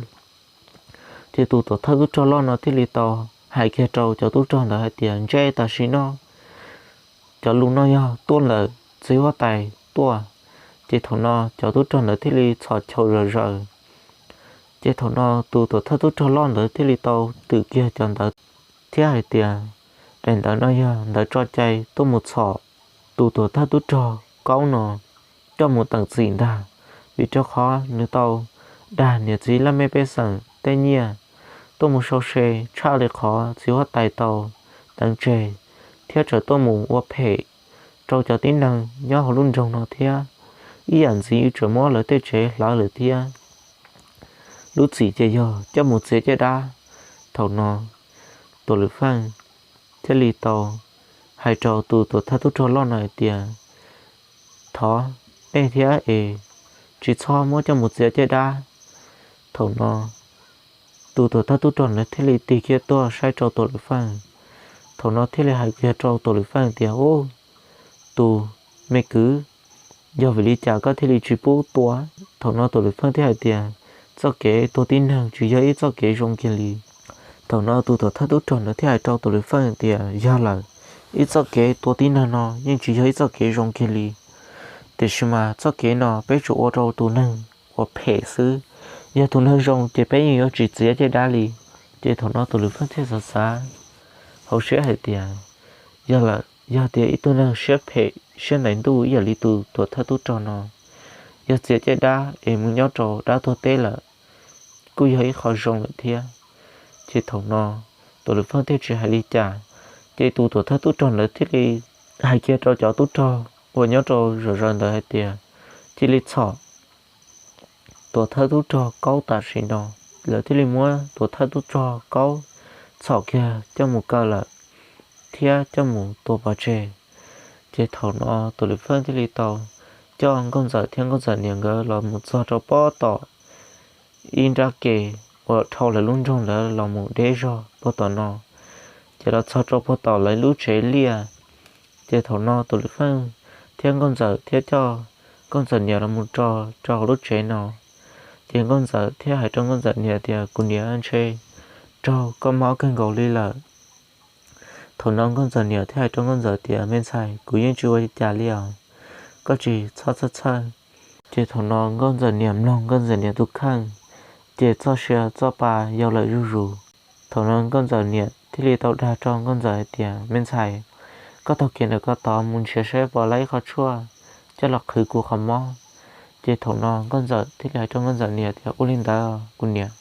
Ces tus tuam thawj tub rog loj no thiaj li tau hais kiag rau cov tub rog ntawd hais tias, ntshe tam sim no cov lus no yog tuaj ntawm txiv huab tais tuaj. Ces thaum no cov tub rog ntawd thiaj li txhos caug zom zaws. Ces thaum no tus tuam thawj tub rog loj ntawd thiaj li tau twm kiag cov ntawd thiab hais tias, daim ntawv no yog ntawv tso cai tuaj mus txhom tus tuam thawj tub rog Kaub no coj mus teem txim ntag, vim rau qhov nws tau dag niam txiv laj mej pej xeem tej nyiaj, tuaj mus sau se tshaj li qhov txiv huab tais tau teev tseg, thiab tseem tuaj mus ua phem rau cov tib neeg nyob hauv lub nroog no thiab. Ib yam ntxiv wb tseem muab lawv tej tsev hlawv lawm thiab. Lub txim ces yog coj mus txiav caj dab. Thaum no tus Lwm Feej thiaj li tau hais rau tus tuam thawj tub rog loj no hais tias, thov nej thiab es tsis txhob muab coj mus txiav caj dab. Thaum no tus tuam thawj tub rog ntawd thiaj li tig kiag tuaj saib rau tus Lwm Feej. Thaum no thiaj li hais kiag rau tus Lwm Feej tias, ub, tus me kwv, yog vim li cas koj thiaj li tsis pub tua? Thaum no tus Lwm Feej thiaj hais tias, txoj kev tua tib neeg tsis yog ib txoj kev zoo kiag li. Thaum no tus tuam thawj tub rog ntawd thiaj hais rau tus Lwm Feej tias, yog lawm, ib txoj kev tua tib neeg no yeej tsis yog ib txoj kev zoo kiag li. Tiam sis mas txoj kev no peb tsuas ua rau tus neeg uas phem xwb, yog tus neeg zoo ces peb yeej yuav tsis txiav caj dab li. Ces thaum no tus Lwm Feej thiaj xav xav hauv siab hais tias, yog lawm, yog tias ib tug neeg siab phem siab ntais ntuj ib yam li tus tuam thawj tub rog no, yog txiav caj dab es mus nyob rau dab tuag teb lawm kuj yog ib qho zoo lawm thiab. Ces thaum no tus Lwm Feej thiaj tsis hais li cas, ces tus tuam thawj tub rog ntawd thiaj li hais kiag rau cov tub rog uas nyob rau zom zaws ntawd hais tias, cia li txhom tuam thawj tub rog Kaub tam sim no. Lawv thiaj li muab tuam thawj tub rog Kaub txhom kiag coj mus kaw lawm thiab coj mus tua pov tseg. Ces thaum no tus Lwm Feej thiaj li tau coj Nkauj Ntxawm thiab Nkauj Ntxawm niam nkawd los mus txog rau pob tom ib nrab ke uas dhau lawv lub nroog ntawd los mus deb zog puag tom no. Ces los txog rau puag tom lawv lub tsev liaj. Ces thaum no tus Lwm Feej thiab Nkauj Ntxawm thiaj coj Nkauj Ntxawm niam los mus rau rau hauv lub tsev no. Ces Nkauj Ntxawm thiaj hais rau Nkauj Ntxawm niam tias, Kuv niam, ntshe raug koj mob kawg nkaus li lawm. Thaum no Nkauj Ntxawm niam thiaj hais rau Nkauj Ntxawm tias, Me ntxhais, kuv yeej tsis ua li cas li os, koj tsis txhob txhawj txhawj. Ces thaum no Nkauj Ntxawm niam mloog Nkauj Ntxawm niam tus kheej, ces txoj sia txoj pa yau lawm zuj zus. Thaum no Nkauj Ntxawm niam thiaj li tau dag rau Nkauj Ntxawm hais tias, Me ntxhais, koj taug kev ntawm ko tod mus nrhiav saib puas tau ib qho tshuaj coj los qhwv kuv qhov mob. Ces thaum no Nkauj Ntxawm thiaj li hais rau Nkauj Ntxawm niam tias, Ua li ntawd kuv niam.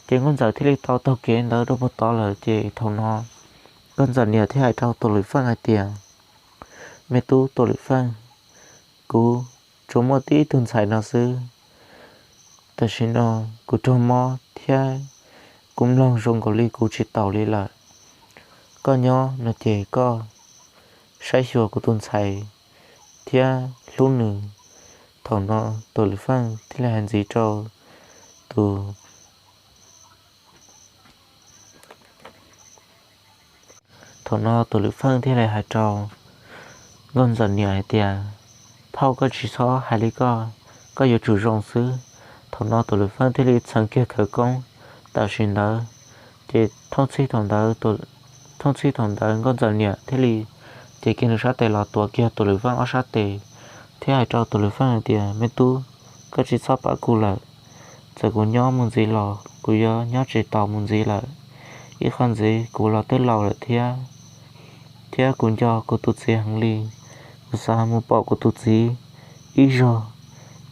Ces Nkauj Ntxawm thiaj li tau taug kev ntawd rau puag tod lawm. Ces thaum no Nkauj Ntxawm niam thiaj hais rau Tuam Lwm Feej hais tias, Me tub Tuam Lwm Feej, kuv tsuas muaj tib tug ntxhais no xwb. Tam sim no kuv raug mob thiab kuv mloog zoo nkaus li kuv tsis taus li lawm. Koj nyob no ces koj saib xyuas kuv tus ntxhais thiab hlub nws. Thaum no Tuam Lwm Feej thiaj li hais ntxiv rau tus Thaum no Tuam Lwm Feej thiaj li hais rau Nkauj Ntxawm niam hais tias, Phauj, koj tsis txhob hais li koj, koj yuav tsum zoo xwb. Thaum no Tuam Lwm Feej thiaj li txheev kiag khawv koob tam sim ntawd. Ces thooj txhij thaum ntawd, thooj txhij thaum ntawd Nkauj Ntxawm niam thiaj li cev kiag nws sab tes los tuav kiag Tuam Lwm Feej ob sab tes, thiab hais rau Tuam Lwm Feej hais tias, Me tub, koj tsis txhob pab kuv lawm. Txawm kuv nyob mus ntxiv los kuv yuav nyob tsis tau mus ntxiv lawm. Ib qho ntxiv kuv los twb laus lawm thiab, thiab kuv nco kuv tus txiv heev li. Kuv xav mus pom kuv tus txiv ib zaug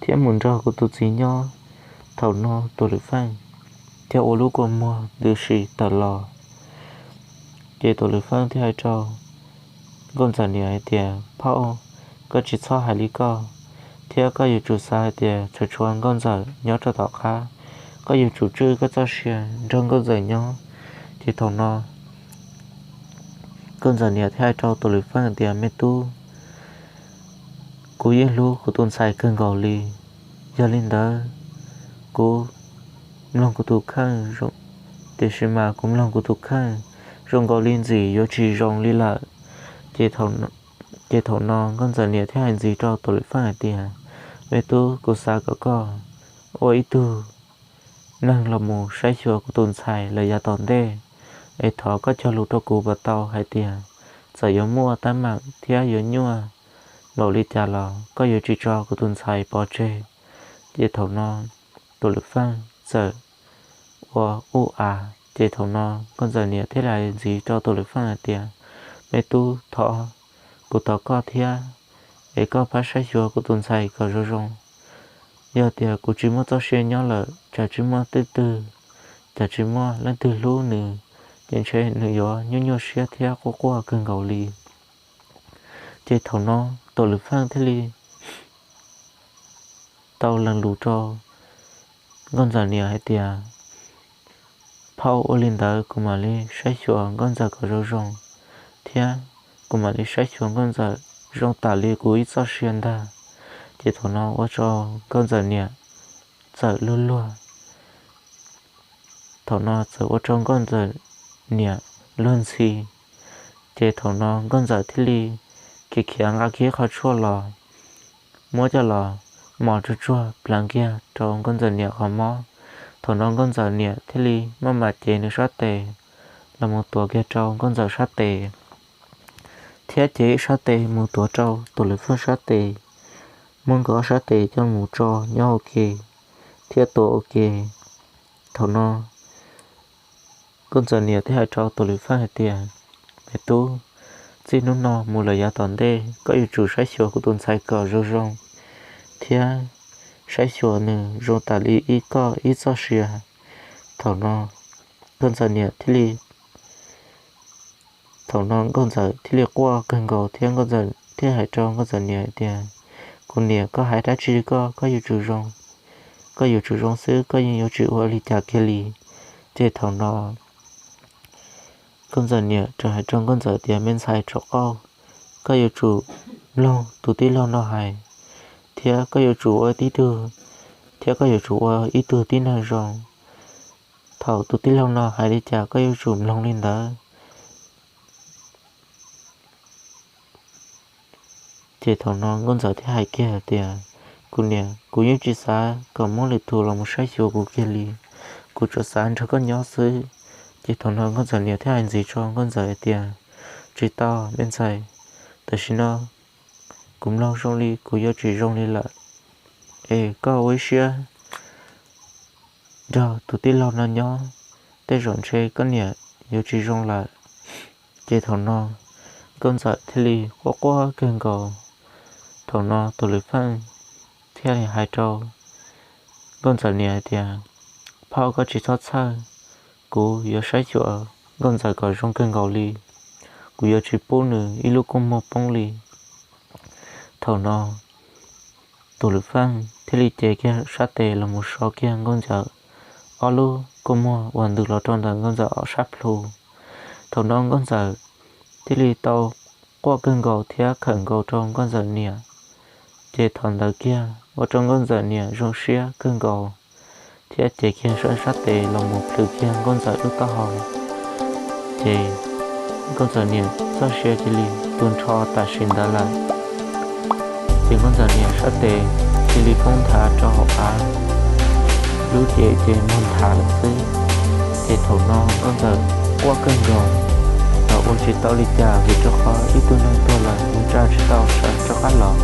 thiab mus nrog kuv tus txiv nyob. Thaum no Tuam Lwm Feej thiaj ua lub kua muag ntws si tawm los. Ces Tuam Lwm Feej thiaj hais rau Nkauj Ntxawm niam hais tias, Phauj, koj tsis txhob hais li koj, thiab koj yuav tsum xav hais tias tseem tshuav Nkauj Ntxawm nyob rau tom qab. Koj yuav tsum tswj koj txoj sia nrog Nkauj Ntxawm nyob. Ces thaum no Nkauj Ntxawm niam thiaj hais rau Tuam Lwm Feej tias, Me tub, kuv yeej hlub kuv tus ntxhais kawg nkaus li. Yog li ntawd, kuv mloog kuv tus kheej, tiam sis mas kuv mloog kuv tus kheej zoo nkaus li ntxim yuav tsis zoo li lawm. Ces thaum no Nkauj Ntxawm niam thiaj hais ntxiv rau Tuam Lwm Feej hais tias, Me tub, kuv xav kom koj ua ib tug neeg los mus saib xyuas kuv tus ntxhais lawm yav tom ntej, es thov koj cog lus rau kuv puas tau hais tias, txawm yuav muaj teeb meem thiab yuav nyuaj npaum li cas los koj yuav tsis tso kuv tus ntxhais pov tseg. Ces thaum no Tuam Lwm Feej txawm ua ub av. Ces thaum no Nkauj Ntxawm niam thiaj li hais ntxiv rau Tuam Lwm Feej hais tias, Me tub, thov, kuv thov koj thiab, es koj pab saib xyuas kuv tus ntxhais kom zoo zoo. Yog tias kuv tsis muaj txoj sia nyob lawm, cas tsis muaj leej twg, cas tsis muaj leej twg hlub nws, ces ntshe nws yuav nyuaj nyuaj siab thiab quaj quaj kawg nkaus li. Ces thaum no Tuam Lwm Feej thiaj li tau lees lus rau Nkauj Ntxawm niam hais tias, Phauj, ua li ntawd kuv mam li saib xyuas Nkauj Ntxawm kom zoo zoo, thiab kuv mam li saib xyuas Nkauj Ntxawm zoo tam li kuv ib txoj sia ntag. Ces thaum no ua rau Nkauj Ntxawm niam txawm luag luag. Thaum no txawm ua rau Nkauj Ntxawm niam luag ntxhi. Ces thaum no Nkauj Ntxawm thiaj li khiav khiav nqa kiag qhov tshuaj los, muab coj los mos tsuag tsuag pleev kiag rau Nkauj Ntxawm niam qhov mob. Thaum no Nkauj Ntxawm niam thiaj li maj mam cev nws sab tes los mus tuav kiag rau Nkauj Ntxawm sab tes, thiab cev ib sab tes mus tuav rau Tuam Lwm Feej sab tes, muab nkawd ob sab tes coj mus tso nyob ua ke thiab tuav ua ke. Thaum no Nkauj Ntxawm niam thiaj hais rau Tuam Lwm Feej hais tias, Me tub, txij hnub no mus lawm yav tom ntej koj yuav tsum saib xyuas kuv tus ntxhais kom zoo zoo, thiab saib xyuas nws zoo tas li ib koj ib txoj sia. Thaum no Nkauj Ntxawm niam thiaj li Thaum no Nkauj Ntxawm thiaj li quaj kawg nkaus thiab Nkauj Ntxawm thiaj hais rau Nkauj Ntxawm niam hais tias, Kuv niam, koj hais dab tsi koj, koj yuav tsum zoo, koj yuav tsum zoo xwb, koj yeej yuav tsis ua li cas kiag li. Ces thaum no Nkauj Ntxawm niam rov hais rau Nkauj Ntxawm tias, Me ntxhais tsov qauj, koj yuav tsum mloog tus tij laug no hais, thiab koj yuav tsum ua tib tug, thiab koj yuav tsum ua ib tug tib neeg zoo. Thaum tus tij laug no hais li cas koj yuav tsum mloog li ntawd. Ces thaum no Nkauj Ntxawm thiaj hais kiag tias, kuv niam, kuv yeej tsis xav kom muab lwm tus los mus saib xyuas kuv kiag li. Kuv tsuas xav nrog koj nyob xwb. Ces thaum no nkauj ntxawm niam thiaj hais ntxiv rau nkauj ntxawm hais tias, tsis tau me ntxhais, tam sim no kuv mloog zoo li kuv yuav tsis zoo li lawm. Es koj ua ib siab nrog tus tij laug no nyob, tej zaum ntshe koj niam yuav tsis zoo lawm. Ces thaum no nkauj ntxawm thiaj li quaj quaj kawg nkaus. Thaum no tus lwm feej thiaj li hais rau nkauj ntxawm niam hais tias, phauj, koj tsis txhob txhawj, kuv yuav saib xyuas nkauj ntxawm kom zoo kawg nkaus li. Kuv yuav tsis pub nws ib lub kua muag poob li. Thaum no tus lwm feej thiaj li cev kiag sab tes los mus so kiag nkauj ntxawm ob lub kua muag uas ntws los rau ntawm nkauj ntxawm ob sab plhu. Thaum no nkauj ntxawm thiaj li tau quaj kawg nkaus thiab khawm nkaus rau nkauj ntxawm niam. Ces thaum ntawd kiag ua rau nkauj ntxawm niam zoo siab kawg nkaus thiab cev kiag sab sab tes los mus plhws kiag nkauj ntxawm lub taub hau. Ces nkauj ntxawm niam txoj sia cia li tu nrho tam sim ntawd lawm. Ces nkauj ntxawm niam sab tes cia li poob nthav rau hauv av, lub cev ces muag nthav lawm xwb. Ces thaum no nkauj ntxawm quaj kawg nkaus, los ua tsis tau li cas vim rau qhov ib tug neeg tuag lawm nws tsa tsis tau sawv rov qab los.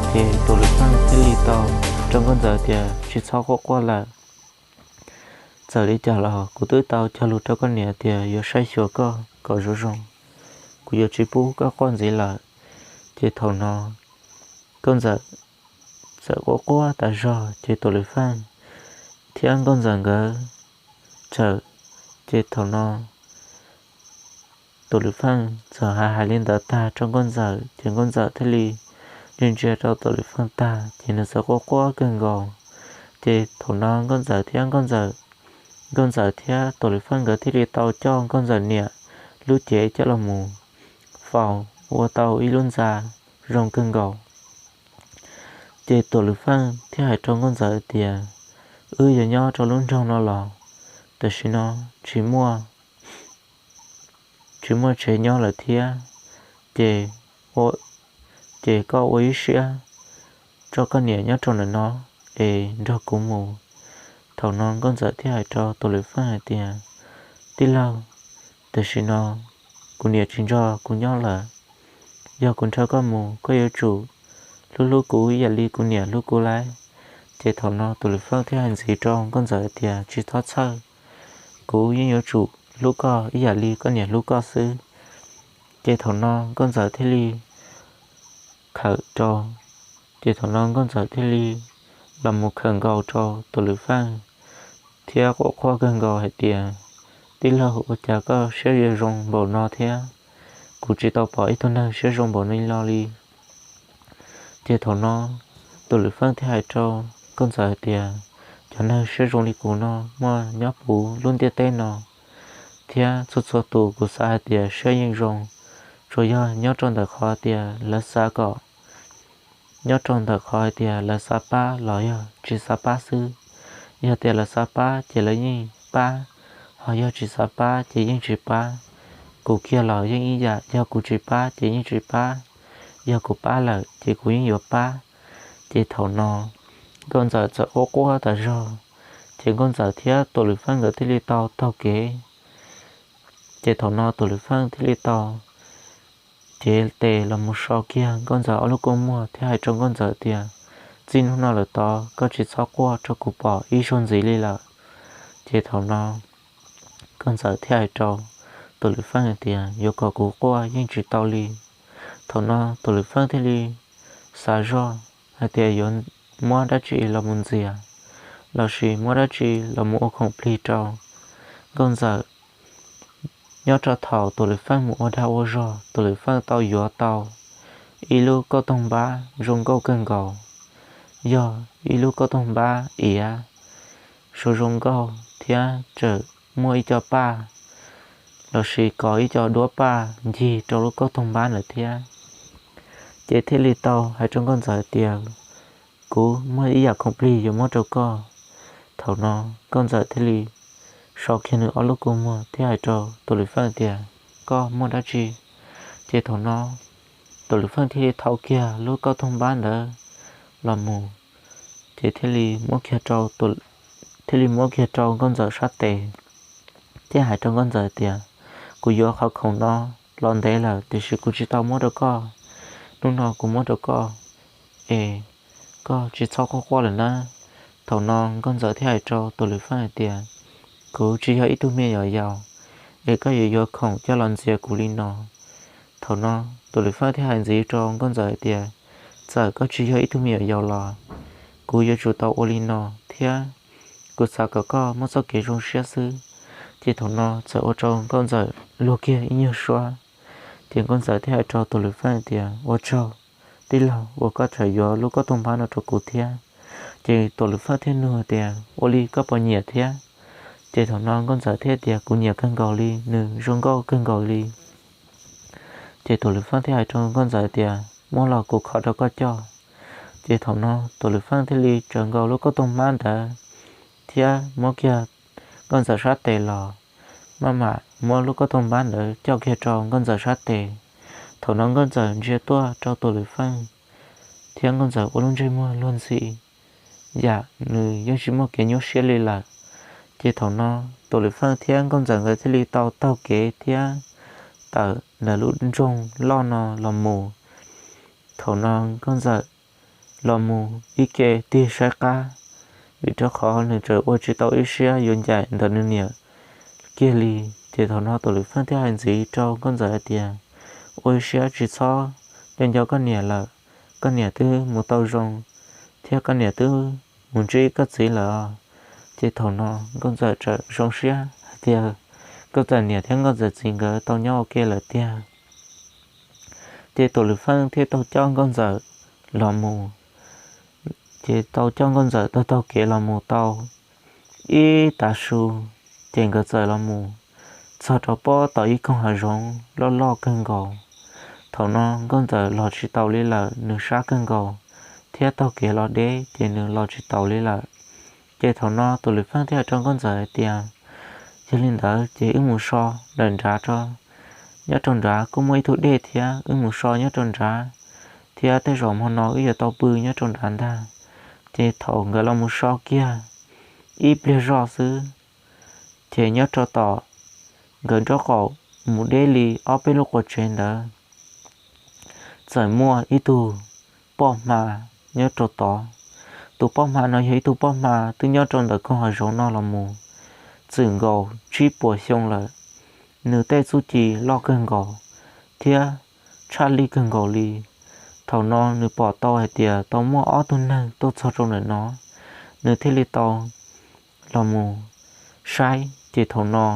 Ces tus lwm feej thiaj li tau rau nkauj ntxawm tias, tsis txhob quaj quaj lawm. Txawm li cas los kuv twb tau cog lus rau koj niam tias yuav saib xyuas koj kom zoo zoo, kuv yuav tsis pub koj quaj ntxiv lawm. Ces thaum no nkauj ntxawm txawm quaj quaj tas zog ces tus lwm feej thiab nkauj ntxawm nkawd txawm, ces thaum no tus lwm feej txawm hais hais li ntawd tag rau nkauj ntxawm ces nkauj ntxawm thiaj li ntsia ntsia rau tus lwm feej tag ces nws txawm quaj quaj kawg nkaus. Ces thaum no nkauj ntxawm thiab nkauj ntxawm, nkauj ntxawm thiab tus lwm feej nkawd thiaj li tau coj nkauj ntxawm niam lub cev coj los mus faus ua tau ib lub ntxa zoo kawg nkaus. Ces tus lwm feej thiaj hais rau nkauj ntxawm tias, wb yuav nyob rau lub nroog no los tam sim no tsis muaj, tsis muaj tsev nyob lawm thiab, ces, ces koj ua ib siab tso koj niam nyob rau ntawm no es nrog kuv mus. Thaum no nkauj ntxawm thiaj hais rau tus lwm feej hais tias, tij laug, tam sim no kuv niam tsis nrog kuv nyob lawm, yog kuv nrog koj mus koj yuav tsum hlub hlub kuv ib yam li kuv niam hlub kuv lauj. Ces thaum no tus lwm feej thiaj hais ntxiv rau nkauj ntxawm hais tias, tsis txhob txhawj, kuv yeej yuav tsum hlub koj ib yam li koj niam hlub koj xwb. Ces thaum no nkauj ntxawm thiaj li khawm rau, ces thaum no nkauj ntxawm thiaj li los mus khawm nkaus rau tus lwm feej thiab quaj quaj kawg nkaus hais tias, tij laug, ua cas koj siab yuav zoo npaum no thiab, kuv tsis tau pom ib tug neeg siab zoo npaum no li. Ces thaum no tus lwm feej thiaj hais rau nkauj ntxawm hais tias, cov neeg siab zoo li kuv no muaj nyob puv lub ntiaj teb no, thiab txhua txhua tus kuv xav hais tias siab yeej zoo, tsuas yog nyob rau ntawm qhov tias lawv xav kom, nyob rau ntawm qhov hais tias lawv xav pab los yog tsis xav pab xwb. Yog tias lawv xav pab ces lawv yeej pab, ho yog tsis xav pab ces yeej tsis pab. Kuv kiag los yeej ib yam, yog kuv tsis pab ces yeej tsis pab, yog kuv pab lawm ces kuv yeej yuav pab. Ces thaum no nkauj ntxawm txawm quaj quaj tas zog, ces nkauj ntxawm thiab tus lwm feej nkawd thiaj li tau taug kev. Ces thaum no tus lwm feej thiaj li tau cev tes los mus so kiag nkauj ntxawm ob lub kua muag thiab hais rau nkauj ntxawm tias, txij hnub no lawm tod koj tsis txhob quaj rau kuv pom ib zaug ntxiv li lawm. Ces thaum no nkauj ntxawm thiaj hais rau tus lwm feej hais tias, yuav kom kuv quaj yeej tsis tau li. Thaum no tus lwm feej thiaj li xav zoj hais tias yuav muab dab tsi los mus ntxias, lossis muab dab tsi los mus ua khoom plig rau nkauj ntxawm. Nyob rau thaum tus lwm feej mus ua dag ua zog, tus lwm feej tau yuav tau ib lub kauj toog npab zoo nkauj kawg nkaus, yog ib lub kauj toog npab iav, zoo zoo nkauj thiab tseem muaj ib co paj lossis kov ib co duab paj ncig rau lub kauj toog npab ntawd thiab. Ces thiaj li tau hais rau nkauj ntxawm tias, kuv muaj ib yam khoom plig yuav muab rau koj. Thaum no nkauj ntxawm thiaj li so kiag nws ob lub kua muag thiab hais rau tus lwm feej tias, koj muaj dab tsi? Ces thaum no tus lwm feej thiaj li thau kiag lub kauj toog npab ntawd los mus Ces thiaj li muab kiag rau, thiaj li muab kiag rau nkauj ntxawm sab tes, thiab hais rau nkauj ntxawm tias, kuv yuav qhov khoom no los ntev lawm tiam sis kuv tsis tau muab rau koj, hnub no kuv muab rau koj es koj tsis txhob quaj quaj lawm nawb. Thaum no nkauj ntxawm thiaj hais rau Tuam Lwm Feej hais tias, kuv tsis yog ib tug me nyuam yaus es koj yuav yuav khoom coj los ntxias kuv li no. Thaum no Tuam Lwm Feej thiaj hais ntxiv rau nkauj ntxawm hais tias, txawm koj tsis yog ib tug me nyuam yaus los kuv yuav tsum tau ua li no thiab, kuv xav kom koj muaj txoj kev zoo siab xwb. Ces thaum no txawm ua rau nkauj ntxawm luag kiag ib nyuag suab. Ces nkauj ntxawm thiaj hais rau Tuam Lwm Feej tias, ua tsaug tij laug uas koj tseem yuav lub kauj toog npab no rau kuv thiab. Ces Tuam Lwm Feej thiaj nug tias, ua li koj puas nyiam thiab? Ces thaum no nkauj ntxawm thiaj tias, kuv nyiam kawg nkaus li, nws zoo nkauj kawg nkaus li. Ces Tuam Lwm Feej thiaj hais rau nkauj ntxawm tias, muab los kuv kho rau koj coj. Ces thaum no Tuam Lwm Feej thiaj li tsawv nkaus lub kauj toog npab ntawd thiab muab kiag nkauj ntxawm sab tes los, maj mam muab lub kauj toog npab ntawd coj kiag rau nkauj ntxawm sab tes. Thaum no nkauj ntxawm ntsia tuaj rau Tuam Lwm Feej thiab nkauj ntxawm ua lub ntsej muag luag ntxhi, yam nws yeej tsis muaj kev nyuaj siab li lawm. Ces thaum no Tuam Lwm Feej thiab nkauj ntxawm nkawd thiaj li tau taug kev thiab tawm ntawm lub nroog loj no los mus. Thaum no nkauj ntxawm los mus ib ke tig saib qab, vim rau qhov nws tseem ua tsis tau ib siab yuav ncaim ntawm nws niam kiag li. Ces thaum no Tuam Lwm Feej thiaj hais ntxiv rau nkauj ntxawm hais tias, ua ib siab tsis txhob nco nco koj niam lawm, koj niam twb mus tau zoo thiab koj niam twb mus ntsib koj txiv lawm. Ces thaum no nkauj ntxawm txawm zoo siab hais tias nkauj ntxawm niam thiab nkauj ntxawm txiv nkawd tau nyob ua ke lawm tiag. Ces Tuam Lwm Feej thiaj tau coj nkauj ntxawm los mus, ces tau coj nkauj ntxawm taug taug kev los mus tau ib tav su, ces nkawd txawm los mus txog rau pob tom ib koog hav zoov loj loj kawg nkaus. Thaum no nkauj ntxawm los tsis taus li lawm, nws sab kawg nkaus thiab taug kev los deb ces nws los tsis taus li lawm. Ces thaum no Tuam Lwm Feej thiaj hais rau nkauj ntxawm hais tias, yog li ntawd ces wb mus so nram nrad tso, nyob rau nrad kuj muaj ib tug dej thiab, wb mus so nyob rau nrad thiab tej zaum hmo no wb yuav tau pw nyob rau nrad ntag. Ces thaum nkawd los mus so kiag ib pliag zoj xwb, ces nyob rau tom nkawd nraub qaum mus deb li ob peb lub quas tsev ntawd, txawm muaj ib tug poj hma nyob rau tod. Tus poj hma no yog ib tug poj hma twb nyob rau ntawm koog hav zoov no los mus txwm nkaus tsib puas xyoo lawm. Nws tej txuj ci loj kawg nkaus thiab tshaj lij kawg nkaus li. Thaum no nws pom tau hais tias tau muaj ob tug neeg tuaj txog rau ntawm no, nws thiaj li tau los mus saib. Ces thaum no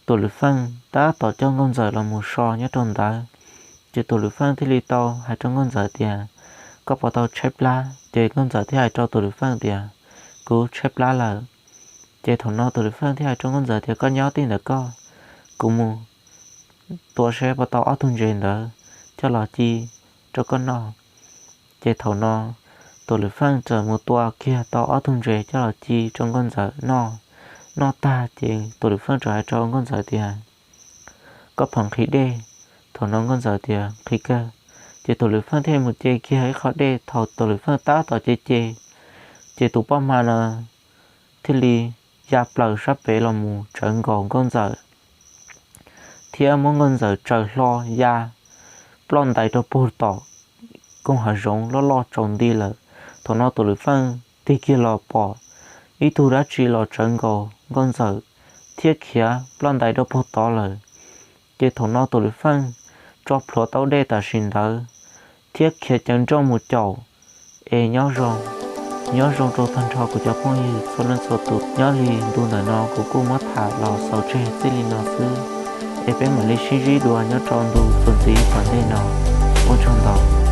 Tuam Lwm Feej tab tom coj nkauj ntxawm los mus so nyob rau ntawd. Ces Tuam Lwm Feej thiaj li tau hais rau nkauj ntxawm tias, koj puas tau tshaib plab? Ces nkauj ntxawm thiaj hais rau Tuam Lwm Feej tias, kuv tshaib plab lawm. Ces thaum no Tuam Lwm Feej thiaj hais rau nkauj ntxawm tias, koj nyob tij ntawm koj, kuv mus tua seb puas tau ob tug ntses ntawd coj los ci rau koj noj. Ces thaum no Tuam Lwm Feej txawm mus tua kiag tau ob tug ntses coj los ci rau nkauj ntxawm noj. Noj tag ces Tuam Lwm Feej txawm hais rau nkauj ntxawm tias, koj pheem nqhis dej? Thaum no nkauj ntxawm tias, nqhis kawg. Ces Tuam Lwm Feej thiaj mus ce kiag ib qho dej. Thaum Tuam Lwm Feej tab tom ce ce, ces tus poj hma no thiaj li ya plaws sab pem los mus tsawv nkaus nkauj ntxawm thiab muab nkauj ntxawm tsaws hlo ya ploj ntais rau puag tom koog hav zoov loj loj tsaus nti lawm. Thaum no Tuam Lwm Feej tig kiag los pom ib tug dab tsi los tsawv nkaus nkauj ntxawm thiab khiav ploj ntais rau puag tod lawm. Ces thaum no Tuam Lwm Feej tso plhuav taub dej tam sim ntawd thiab khiav ceev nrooj mus caum. Es nyob zoo, nyob zoo rau tag nrho kuv cov phooj ywg txhua leej txhua tus. Nyob li ntu ntawm no kuv kuj muab tham los xaus tseg txij li no xwb, es peb mam li sib ntsib dua nyob rau ntu txuas ntxiv tom ntej no. Ua tsaug ntau.